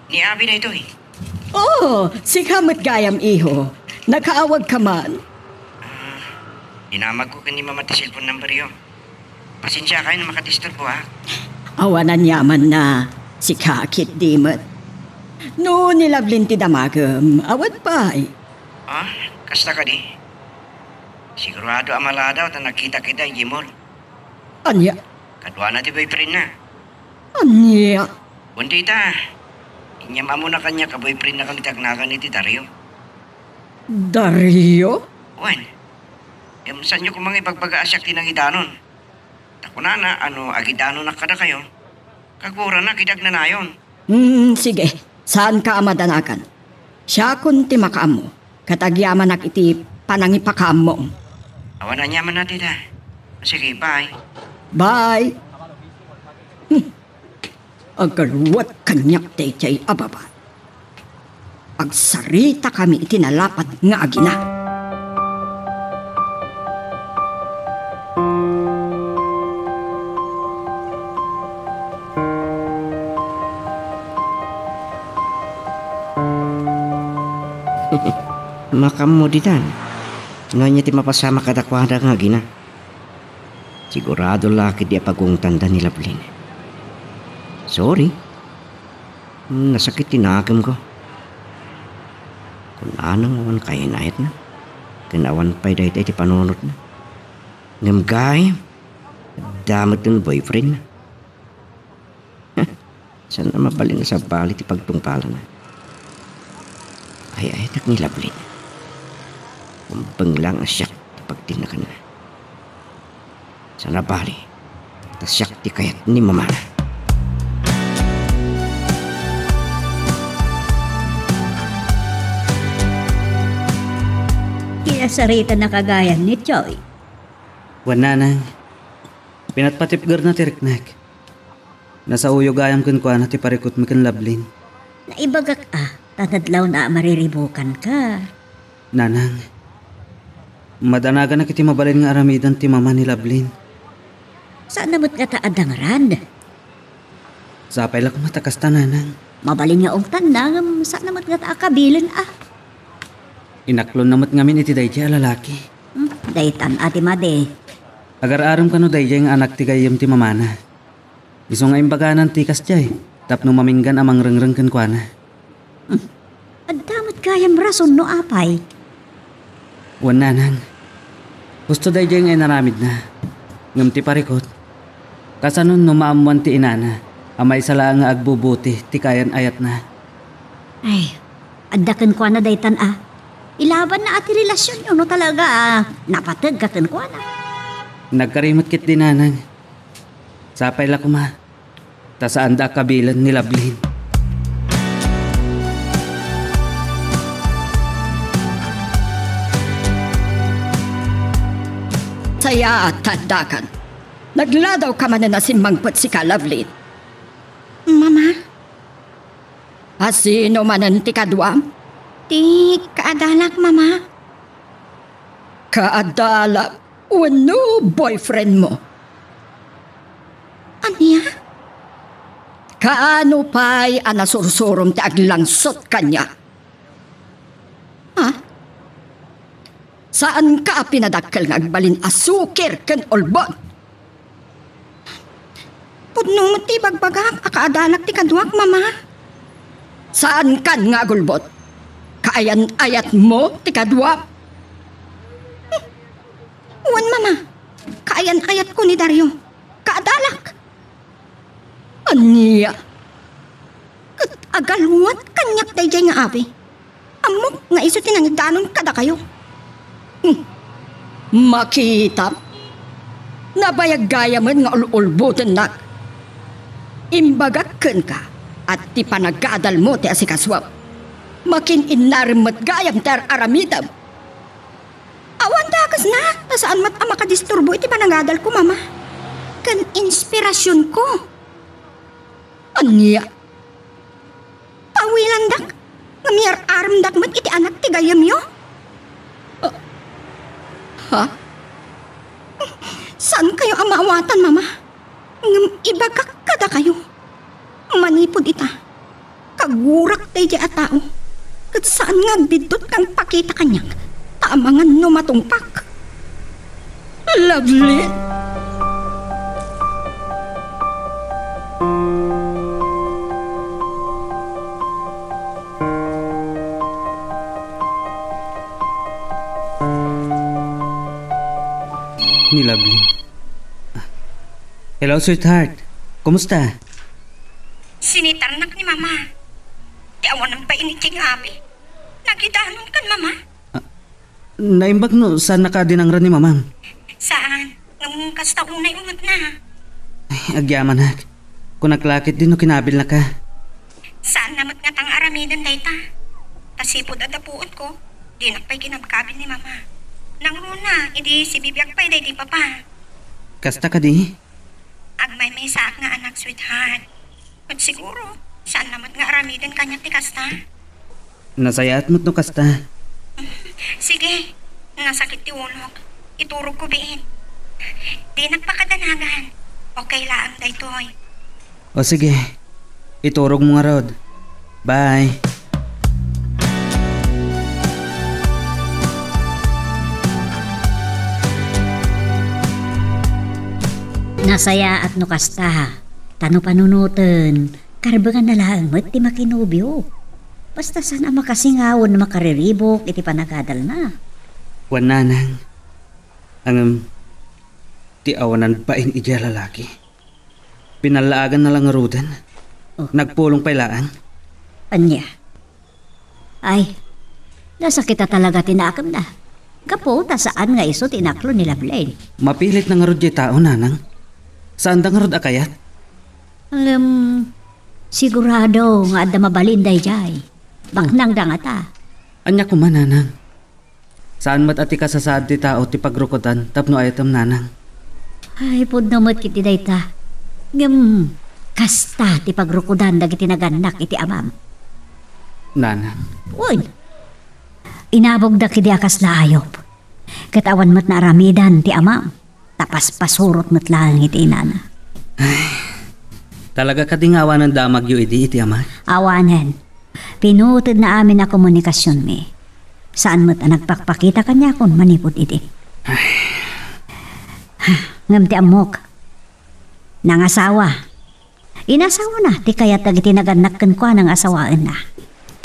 Ni Abby daytoy. Oh, sika met gayam, iho. Nakaawagka man. Ah, dinamagko ken ni Mama ti cellphone numberyo. Pasensiakay no makadisturbo, ha? Awan aniamanna. Sika ketdi met. No ni Lablin ti damagem, awan pay. Ah, kasta kadi? Sigurado a maladaw ta nagkitak ida idiay mall. Ania? Kaduana ti boyfriendna. Ania? Wen dayta, Inyam-amona kaniak a boyfriendnakami ti agnagan iti Dario. Dario? Wen, ngem saanyo koma nga ibagbaga a siak ti nangidanon. Ta kunana a no agidanonak kadakayo, kagurannak idi agnanayon. Hmm, sige. Saanka a madanagan. Siakon ti makaammo, ket agyamanak iti panangipakaammom. Awan aniamanna dita. Sige, bye. Bye. Hmm. Agaluat kaniak daydiay a babai. Agsaritakami iti nalapad nga agina. Makaammo ditan. No ania ti mapasamak kadakuada nga agina? Sigurado la ketdi a pagungtanda ni Lovelyn. Sorry. Hmm, nasakit ti nakemko. Kunana nga awan kayan-ayatna, ken awan pay dayta iti panunotna. Ngem gayam, adda met ti boyfriendna. Saan a mabalin a sabali ti pagtungpalna. Ay-ayatek ni Lovelyn. Umbeng lang a siak ti pagtinnaganna. Saan a bali, ta siak ti kayat ni mamana. Kinasaritanna gayam ni Choi. Wen, nanang, pinatpatipgerna ti riknak. Nasaoyo gayam kenkuana ti parikutmi ken Lovelyn. Naibagak a, ta nadlawna a mariribukanka. Nanang, madanaganak iti mabalin nga aramiden ti mama ni Lovelyn. Saan a met ngata a dangran? Sapay la koma ta kasta, nanang. Mabalin nga ungtanna, ngem saan a met ngata a kabilen a. Inaklonna met ngamin iti daydiay a lalaki. Hmm, daytan a ti madi. Agar-arem kano daydiay nga anak ti gayyem ti mamana. Isu nga imbaganan ti kasdiay tapno maminggan a mangrengreng kenkuana. Hmm. Adda met gayam rason no apay. Wen, nanang. Husto daydiay nga inaramidna. Ngem ti parikut, kasanon no maammoan ti inana a maysa laeng nga agbubuti ti kayan-ayatna? Ay, adda kenkuana daytan a. Ilabanna a ti relasionyo no talaga a napategka kenkuana. Nagkari met ketdi, nanang. Sapay la koma, ta saanda a kabilen ni Lovelyn. Sayaat, Dakan. Nagladawka manen a simmangpet sika, Lovelyn. Mama? A sino manen ti kaduam? Ti kaadalak, Mama. Kaadalak wenno boyfriend mo? Ania? Kaano pay a nasursurom ti aglangsot kaniak? Ha? Saanka a pinadakkel nga agbalin a sukir ken ulbod? Pudno met ti ibagbagak a kaadalak ti kaduak, Mama. Saankan nga agulbod? Kaayan-ayatmo ti kaduak? Wen, Mama. Kaayan-ayatko ni Dario. Kaadalak. Ania? Ket agaluat kaniak daydiay nga abi. Ammok nga isu ti nangidanon kadakayo. Hmm. Makitam? Nabayag gayamen nga ul-ulbotennak. Imbagak kenka a ti panagadalmo ti asikasuem. Makin-innarem met gayam ti ar-aramidem. Awan dakesna, ta saan met a makadisturbo iti panagadalko, Mama. Ken inspirasionko. Ania? Pawilandak ngem iyar-aremdak met iti anak ti gayyemyo? Ah, ha? Saankayo a maawatan, Mama. Ngem ibagak kadakayo, manipud ita, kagurak daydiay a tao, ket saan nga agbiddut nga agpakita kaniak ta amangan no matungpak. Lovely! Ni Lovely. Hello, sweetheart. Kumusta? Sinitarnak ni Mama. Ti awanan pay idiay nga abi. Nagidanon kan mama. Ah, naimbag no saannaka a dinangra ni mamam. Saan. Ngem kasta unay unget na. Ay, agyamanak. Kunak la ketdi no kinabilnaka. Saanna met ngata nga aramiden dayta. Ta sipud adda puotko, dinak pay kinabkabil ni mama. Nangruna, idi sibibiag pay daydi papa. Kasta kadi? Agmaymaysaak nga anak, sweetheart. Ket siguro, saanna met nga aramiden kaniak ti kasta. Nasayaat met no kasta. Sige, nasakit ti ulok. Iturogko biit. Dinak pakadanagan. Okay laeng daytoy. O sige, iturogmo ngarud. Bye. Nasayaat no kasta, ta no panunoten, karbenganna laeng met ti makinobio. Basta saan a makasingawen a makariribuk iti panagadalna. Wen, nanang. Ngem, ti awanan bain idiay lalaki. Pinallaaganna la ngaruden. Oh. Nagpulong pay laeng. Ania? Ay, nasakita talaga ti nakemna. Gapu ta saan nga isu ti inaklo ni Lovelyn. Mapilit na ngarud diay tao, nanang. Saanda ngarud a kayat? Ngem, sigurado nga adda mabalin daydiay. Baknangda ngata. Ania koma, nanang? Saan met a ti kasasaad ti tao ti pagrukodan tapno ayatem, nanang. Ay, pudno met ketdi dayta. Ngem, kasta ti pagrukodan dagiti nagannak iti amam. Nanang. Wen, inabogda ketdi a kasla ayup. Ket awan met naaramidan ti amam. Ta paspasurot met laeng iti inana. Talaga kadi nga awanen damagyo idi iti ama? Awanen. Pinutedna amin a komunikasionmi. Saan met a nagpakpakita kaniakon manipud idi. Ngem ti ammok, nangasawa. Inasawana ti kayat dagiti nagannak kenkuana nga asawaenna.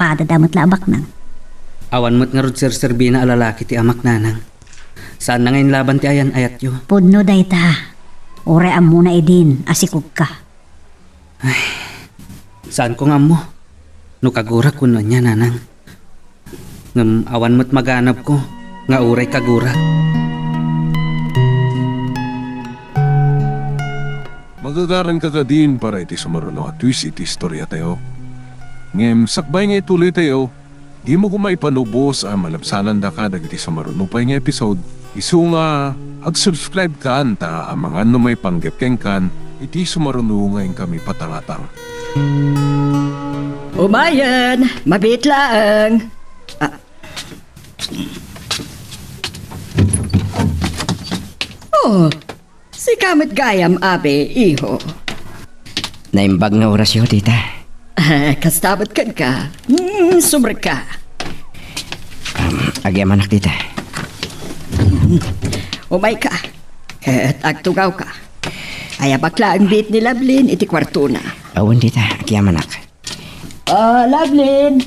Padada met la a baknang. Awan met ngarud serserbina a lalaki ti amak, nanang. Saanna nga inlaban ti ayan-ayatyo. Pudno dayta. Uray ammona idin a sikogka. Ay, saanko nga ammo no kagurak wenno ania, nanang. Ngem awan met maganabko nga uray kagurak. Magagaranka kadin para iti sumaruno a twist iti istoriatayo. Ngem sakbay nga ituloytayo, dimo koma ipanubos a malabsanandaka dagiti sumaruno pay nga episode. Isu nga ag-subscribe kan ta amangan no maipanggep kenkan iti sumaruno nga inkami patangatang. Umayen, mabiit laeng. Ah. Oh, sika met gayam, abi, iho. Naimbag nga orasyo, tita. Ah, kasta met kenka. Hmm, sumrekka. Um, agyamanak, tita. Umayka. Ket agtugawka. Ayabak laeng biit ni Lovelyn iti kuartona. Awan, tita. Agyamanak. Ah, Lovelyn,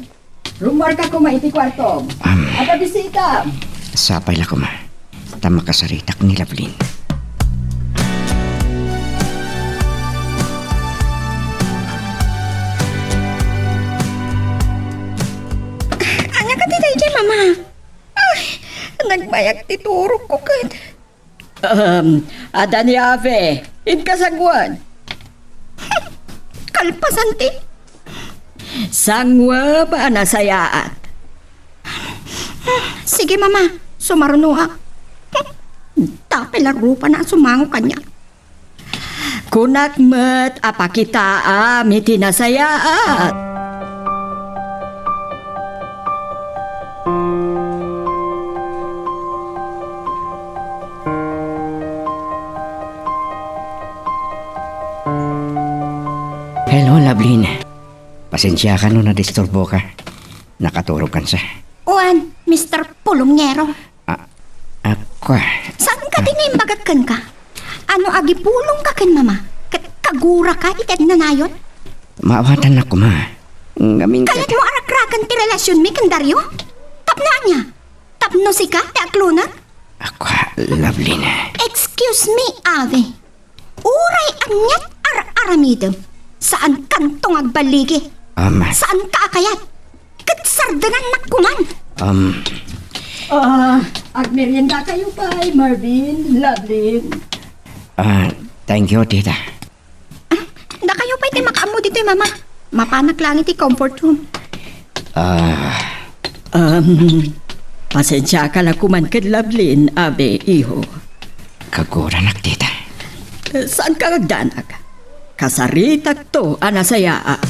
rummuarka koma iti kuartom. Am. Adda bisita. Sapay la koma. Ta makasaritak ni Lovelyn. Ania kadi daydiay, Mama? Ay, nagmayag ti turogko ket. Um, adda ni Ave, inka sanguen. Kalpasan ti. Sanguem a nasayaat. Sige, Mama, sumarunoak. Tapay la rupana a sumango kaniak. Kunak met a pakitaam iti nasayaat. Hello, Lovelyn. Pasensiakan no nadisturboka. Nakaturogkan sa. Kuan, Mister Pulongero. Ah, ako, ah. Saan ka ti naimbagak kenka? Ano agipulongka ken Mama? Ket kaguraka iti agnanayon? Maawatannak koma. Ngamin ket kayatmo a rakraken ti relasionmi ken Dario? Tapno ania? Tapno sika ti aklonek? Ako, Lovelyn. Excuse me, Ave. Uray aniat ar-aramidem, saankanto nga agballigi. Um, Saanka a kayat? Ket sardengannak koman. Um, Ah, agmerienda kayo pay, Marvin, Lovelyn. Ah, thank you, tita. Ah, dakayo pay ti makaammo ditoy, Mama. Mapanak lang iti comfort room. Ah, Um, pasensiaka la koman ken Lovelyn, abi, iho. Kaguranak, tita. Saanka agdanag? Kasaritakto a nasayaat.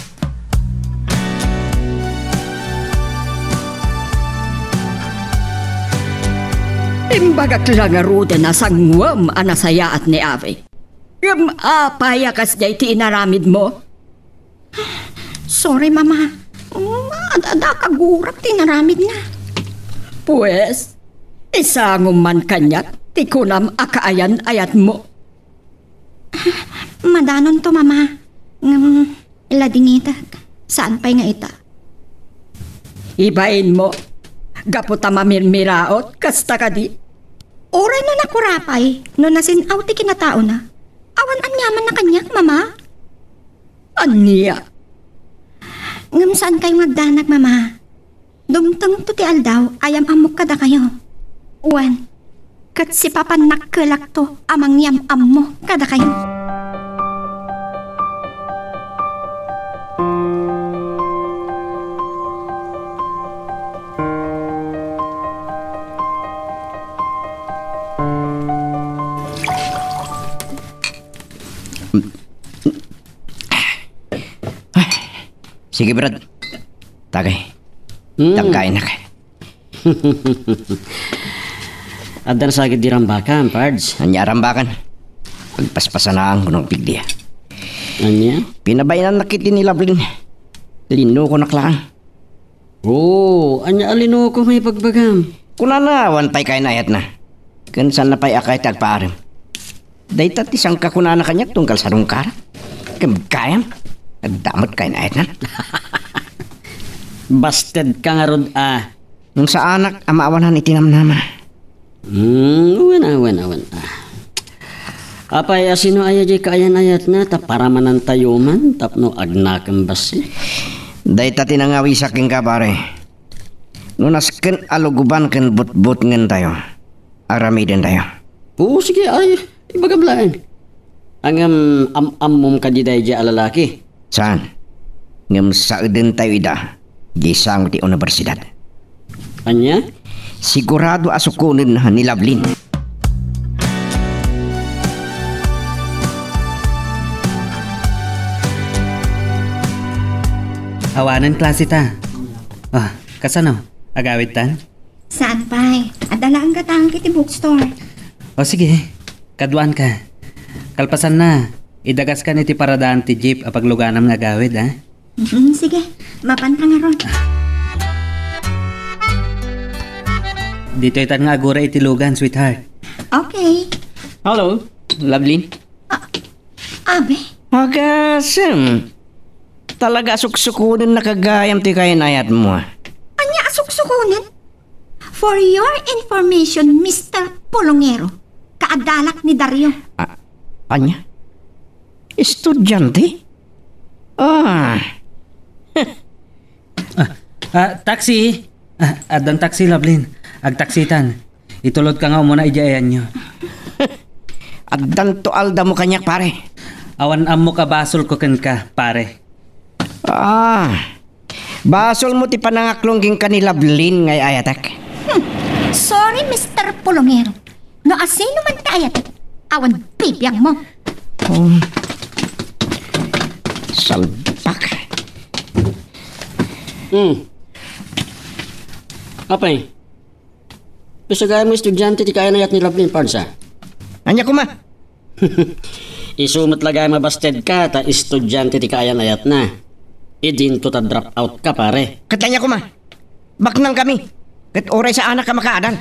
Imbagak la ngaruden a sanguem a nasayaat ni abi. Ngem apay a kasdiay ti inaramidmo? Sorry, Mama. Mm, ad-, adda kagurak ti inaramidna. Pues, isangom man kaniak ti kunam a kaayan-ayatmo. Madanonto, Mama. Ngem, ladingitek. Saan pay nga ita? Ibainmo, gapu ta mamirmiraot, kasta kadi? Uray no nakurapay, no nasin-aw ti kinataona. Awan aniamanna kaniak, Mama? Ania? Ngem saankayo nga agdanag, Mama. Dumtengto ti aldaw a yam-ammok kadakayo. Wen, ket sipapannakkelakto a mangyam-ammo kadakayo. Sige, Brad. Tagay. Hmm. Tangkayanak. Adda nasagid di rambakan, Pards. Ania a rambakan? Pagpaspasanaanko no pigdi. Ania? Pinabainannak iti ni Lovelyn. Linukonak laeng. Oo, ania a linuko nga ibagbagam? Kunana, awan pay kaayan-ayatna. Ken saanna pay a kayat ti agpaarem. Dayta ti sangkakunana kaniak tunggal sadungkarak. Ken gayam, adda met kaayan-ayatna. Bastedka ngarud a. Ngem saanak a maawanan iti namnama. Hmm, awan, awan, awan. Ah. Apay, asino aya diay kaayan-ayatna, ta paramanantayo man tapno agnakem bassit? Dayta ti nangawisak kenka, pare. No nasken a lugoban ken butbutngentayo, aramidentayo. Oo, sige, ay, ibagam laeng. Ngem am-ammom kadi daydiay a lalaki? Saan? Ngem saedentayo ida, diay sango ti universidad. Ania? Sigurado a sukonen ni Lovelyn. Awanen klase ta. Ah, kasano? Agawidtan? Saan pay? Adda laeng gatangek iti bookstore. O sige, kaduaanka. Kalpasanna, idagaskan iti paradaan ti jeep a pagluganam nga agawid, ha? Mm, sige, mapanka ngarud. Ditoytan nga agura iti lugan, sweetheart. Okay. Hello, Lovelyn. Ah, abi? Agasem. Talaga a suksukonen na gayam ti kaayan-ayatmo, ah. Ania a suksukonen? For your information, Mister Pulongero, kaadalak ni Dario. Ah, ania? Estudyante? Ah. Ah, ah, taxi! Ah, addan taxi, Lovelyn. Agtaksitan. Itulodka nga umuna idiay ayanyo. Addanto aldamo kaniak, pare. Awan ammok a basolko kenka, pare. Ah, basolmo ti panangaklong kenka ni Lovelyn nga ay-ayatek. Hmm. Sorry, Mister Pulongero. No asino man ti ayatek, awan bibiangmo. Oh. Salpak. Hmm. Apay, isu gayam nga estudyante ti kaayan-ayat ni Lovelyn, Pards, a? Ania koma? Isu met la gayam a bastedka ta estudyante ti kaayan-ayatna. Idinto ta drop out ka, pare. Ket ania koma? Baknangkami. Ket uray saanak a makaadan.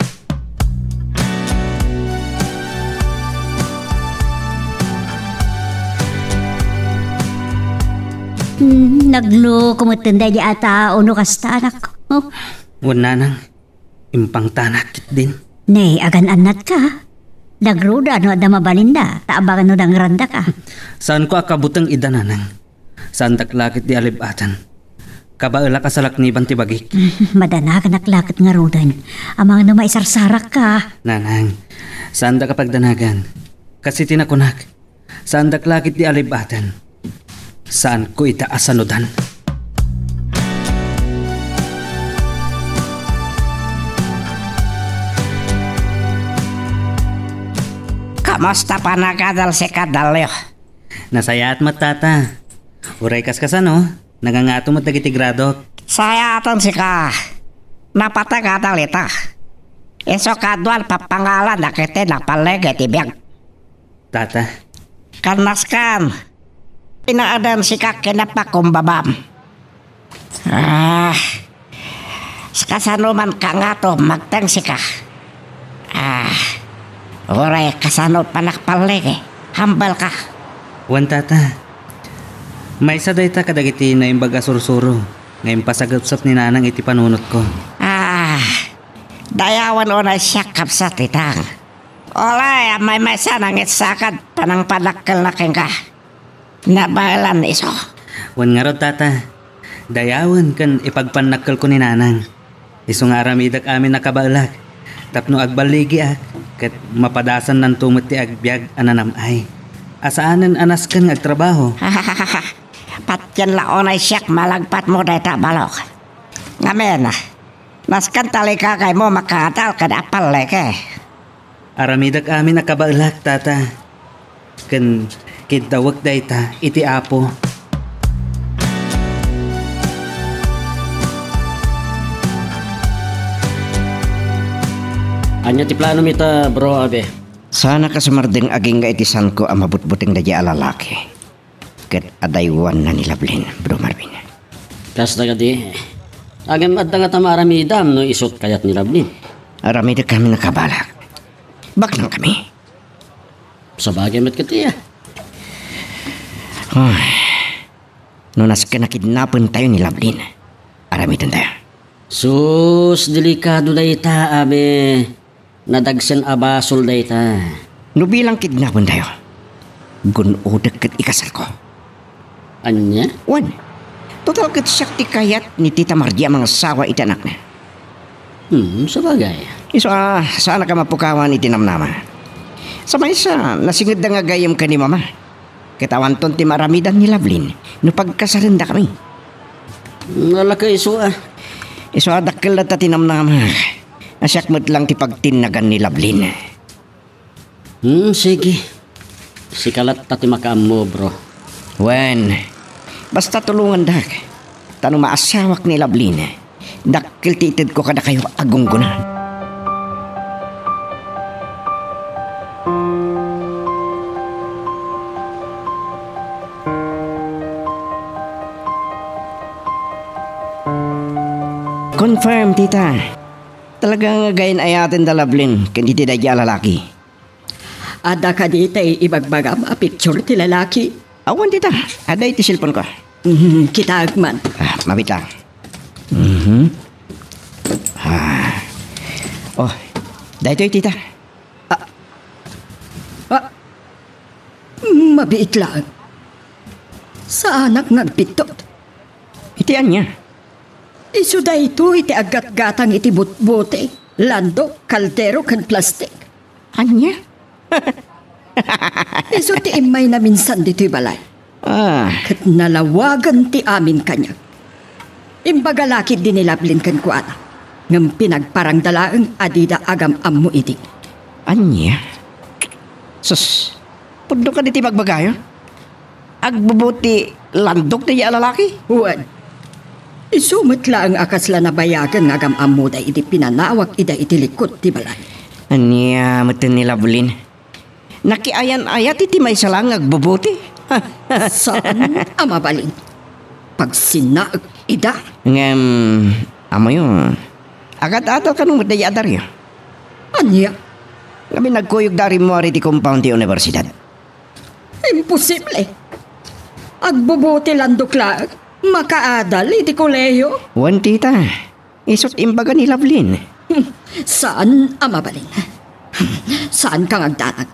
Hmm, nagloko metten daydi a tao no kasta, anak. Oh. Wen, nanang, impangtanak ketdin. Ne, agan-annatka. Nagruda no adda mabalinda, ta abangan no nangrandaka. Saanko a kabuteng ida, nanang. Saandak la ketdi a leb-aten. Kabaelak a salakniban ti bagik. Madanaganak la ket ngaruden. Amangan no maisarsarakka. Nanang, saandak a pagdanagan. Kas iti nakunak, saandak la ket di alib-aten. Saanko ita a sanudan. Kumusta panagadal sika, Dalio? Nasayaat met, Tata. Uray kas kasano, nangangato met dagiti gradok. Sayaaten sika. Napatagadal ita. Isu kaduan papangalan dagiti napallege ti biag. Tata. Kannaskan. Inaadensika ken napakumbabam. Ah, kasano man kangato, magtengsika. Ah, uray kasano panakpallege, hambalka. Wen, Tata. Maysa dayta kadagiti naimbag a sursuro nga impasagepsep ni Nanang iti panunotko. Ah, dayawen unay siak, kabsat, itang. Uray, maymaysa nangitsakad panangpadakkelna kenka. Nabaelan isu. Wen ngarud, Tata, dayawen ken ipagpannakkelko ni Nanang. Isu nga aramidek amin a kabaelak tapno agballigiak ket mapadasannanto met ti agbiag a nanam-ay a saanen a nasken nga agtrabaho. Patien la unay siak malagpatmo dayta, balok. Ngamin, nasken talikakaymo makaadal ken apallege. Aramidek amin a kabaelak, Tata, ken kiddawek dayta iti Apo. Ania ti planom ita, Bro Abe? Saanak a sumardeng agingga iti saanko a mabutbuteng daydiay a lalaki ket adaywanna ni Lovelyn, Bro Marvin. Kasta kadi, ngem adda ngata maaramidam no isut kayat ni Lovelyn? Aramidek amin a kabaelak. Baknangkami. Sabagay met ket iya. Ay, no nasken a kidnapentayo ni Lovelyn, aramidentayo. Sus, delikado dayta, Abe. Nadagsen a basol dayta. No bilang kidnapentayo, gun-odek ket ikasarko. Ania? Wen, total ket siak ti kayat ni Tita Margie a mangasawa iti anakna. Hmm, sabagay. Isu a, saanak a mapukawan iti namnama. Sa maysa, nasingedda nga gayyem ken ni Mama. Ket awanton ti maaramidan ni Lovelyn no pagkasarendakami. Nalaka isu a. Isu a, dakkel latta ti namnama. A siak met lang ti pagtinnagan ni Lovelyn. Hmm, sige. Sika latta ti makaammo, bro. Wen, basta tulongandak. Ta no maasawak ni Lovelyn, dakkel ti itedko kadakayo a gunggona. Confirm, tita. Talaga nga agayan-ayaten da Lovelyn ken iti daydiay a lalaki. Adda kadi tay ibagbagam a picture ti lalaki? Awan, tita. Adda iti cellphone ko. Mhm, kitaek man. Ah, mabit lang. Mhm. Ah. Oh, daytoy, tita. Ah. Ah. Mabiit laeng. Saanak nga agbiddut. Iti ania? Isu daytoy ti aggatgatang iti butbote, landok, kaldero, ken plastik. Ania? Isu ti immayna minsan ditoy balay. Ah. Ket nalawagen ti amin kaniak. Imbaga la ketdi ni Lovelyn kenkuana, ngem pinagparangda laeng a dida agam-ammo idi. Ania? Sus, pudno kadi ti bagbagayo? Agbubuti landok daydiay a lalaki? Wen. Isu met laeng a kasla nabayagen nga agam-ammoda idi pinanawag ida iti likod ti balay. Ania metten ni Lovelyn? Nakiayan-ayat iti maysa laeng nga agbubuti? Saan a mabalin. Pagsinnaek ida. Ngem, ammoyo, agad-adal kano met daydiay a Dario? Ania? Ngamin nagkuyogda a rimmuar iti compound ti universidad. Imposible. Agbubuti landok laeng, makaadal iti kolehiyo? Wen, tita. Isut' imbaga ni Lovelyn. Hmm, saan a mabalin. Hmm, saanka nga agdanag.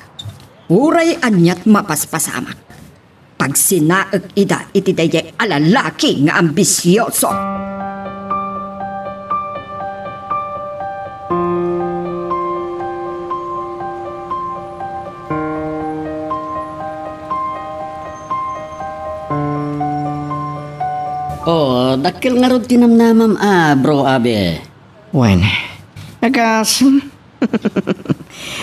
Uray aniat mapaspasamak. Pagsinaek ida iti daydiay a lalaki nga ambisioso. Oh, dakkel ngarud ti namnamam a, Bro Abe. Wen, agasem.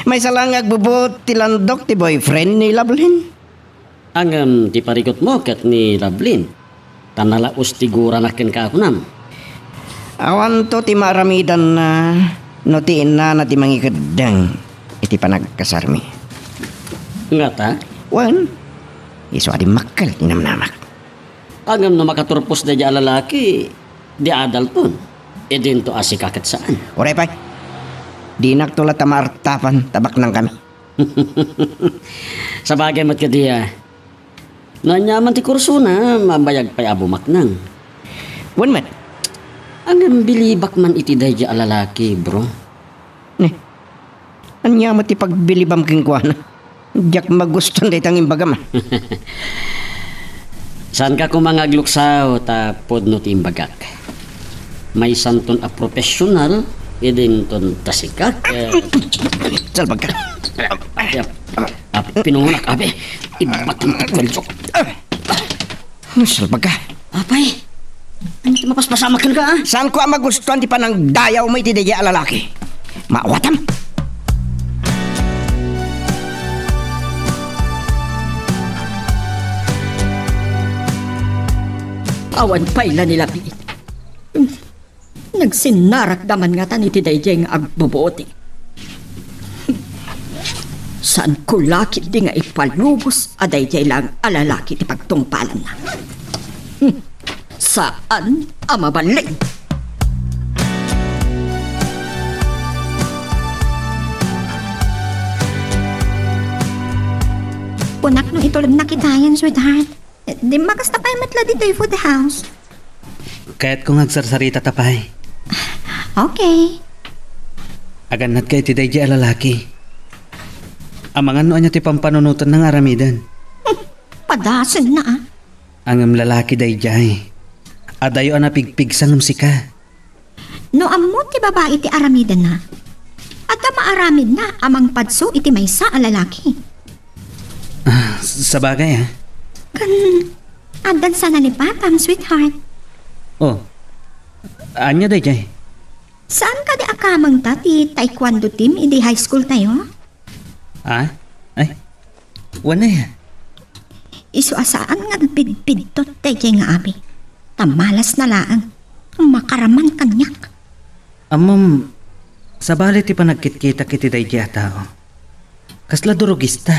Maysa la nga agbubuot ti landok ti boyfriend ni Lovelyn. Ngem ti parikutmo ket ni Lovelyn, ta nalaos ti gurana kenka, kunam. Awanto ti maaramidanna no ti innana ti mangikeddeng iti panagkasarmi. Ngata? Wen, isu a dimmakkel ti namnamak. Ngem no makaturpos daydiay a lalaki, di adalton. Idinto a sika ket saan. Uray pay, dinakto latta maartapan ta baknangkami. Sabagay met kadi a, no ania man ti kursona, mabayag pay a bumaknang. Wen met. Ngem bilibak man iti daydiay a lalaki, bro. Ne, ania met ti pagbilibam kenkuana? Diak magustuan dayta nga imbagam. Saanka koma nga agluksaw ta pudno ti imbagak. Maysanton a professional, idinton ta sika ket... Salbagka. Yap. Ah, pinungunak, abi. Ibaton ta kuelyo. Salbagka. Apay, ania ti mapaspasamak kenka, a? Saanko a magustuan ti panangdayawmo iti daydiay a lalaki. Maawatam. Awan pay la ni Lovelyn. Nagsinnarakda man ngatan iti daydiay nga agbubuoti. Saanko la ketdi nga ipalubos a daydiay laeng a lalaki ti pagtungpalanna. Hmm. Saan a mabalin. Kunak no ituloy na kitayan, sweetheart. Dimmakasta pay met la ditoy food house. Kayatko nga agsarsarita ta pay. Okay. Agannatka iti daydiay a lalaki. Amangan no ania ti pampanunotenna nga aramiden. Padasenna, a. Ngem lalaki daydiay. Adayo a napigpigsa ngem sika. No ammo ti babai ti aramidenna, adda maaramidna a mangpadso iti maysa a lalaki. Ah, sabagay, a. Kan, addan sa nalipatam, sweetheart. Oh, ania daydiay? Saan kadi a kamengta ti taekwondo team idi high school tayo? Ah? Ay, wen a. Isu a saan nga agpidpidtot daydiay nga abi. Ta malasna laeng. Makaraman kaniak. Ammom, sabali ti panagkitkitak iti daydiay a tao. Kasla durogista.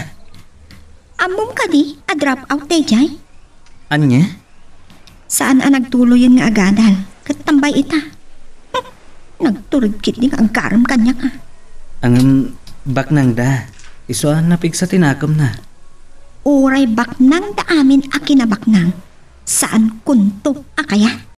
Ammom kadi a drop out daydiay? Ania? Saan a nagtuloyen nga agadal, ket tambay ita. Nagtured ketdi nga aggaram kaniak, a. Ngem baknangda, isu a napigsa ti nakemna. Uray baknangda amin a kinabaknang, saankonto a kayat.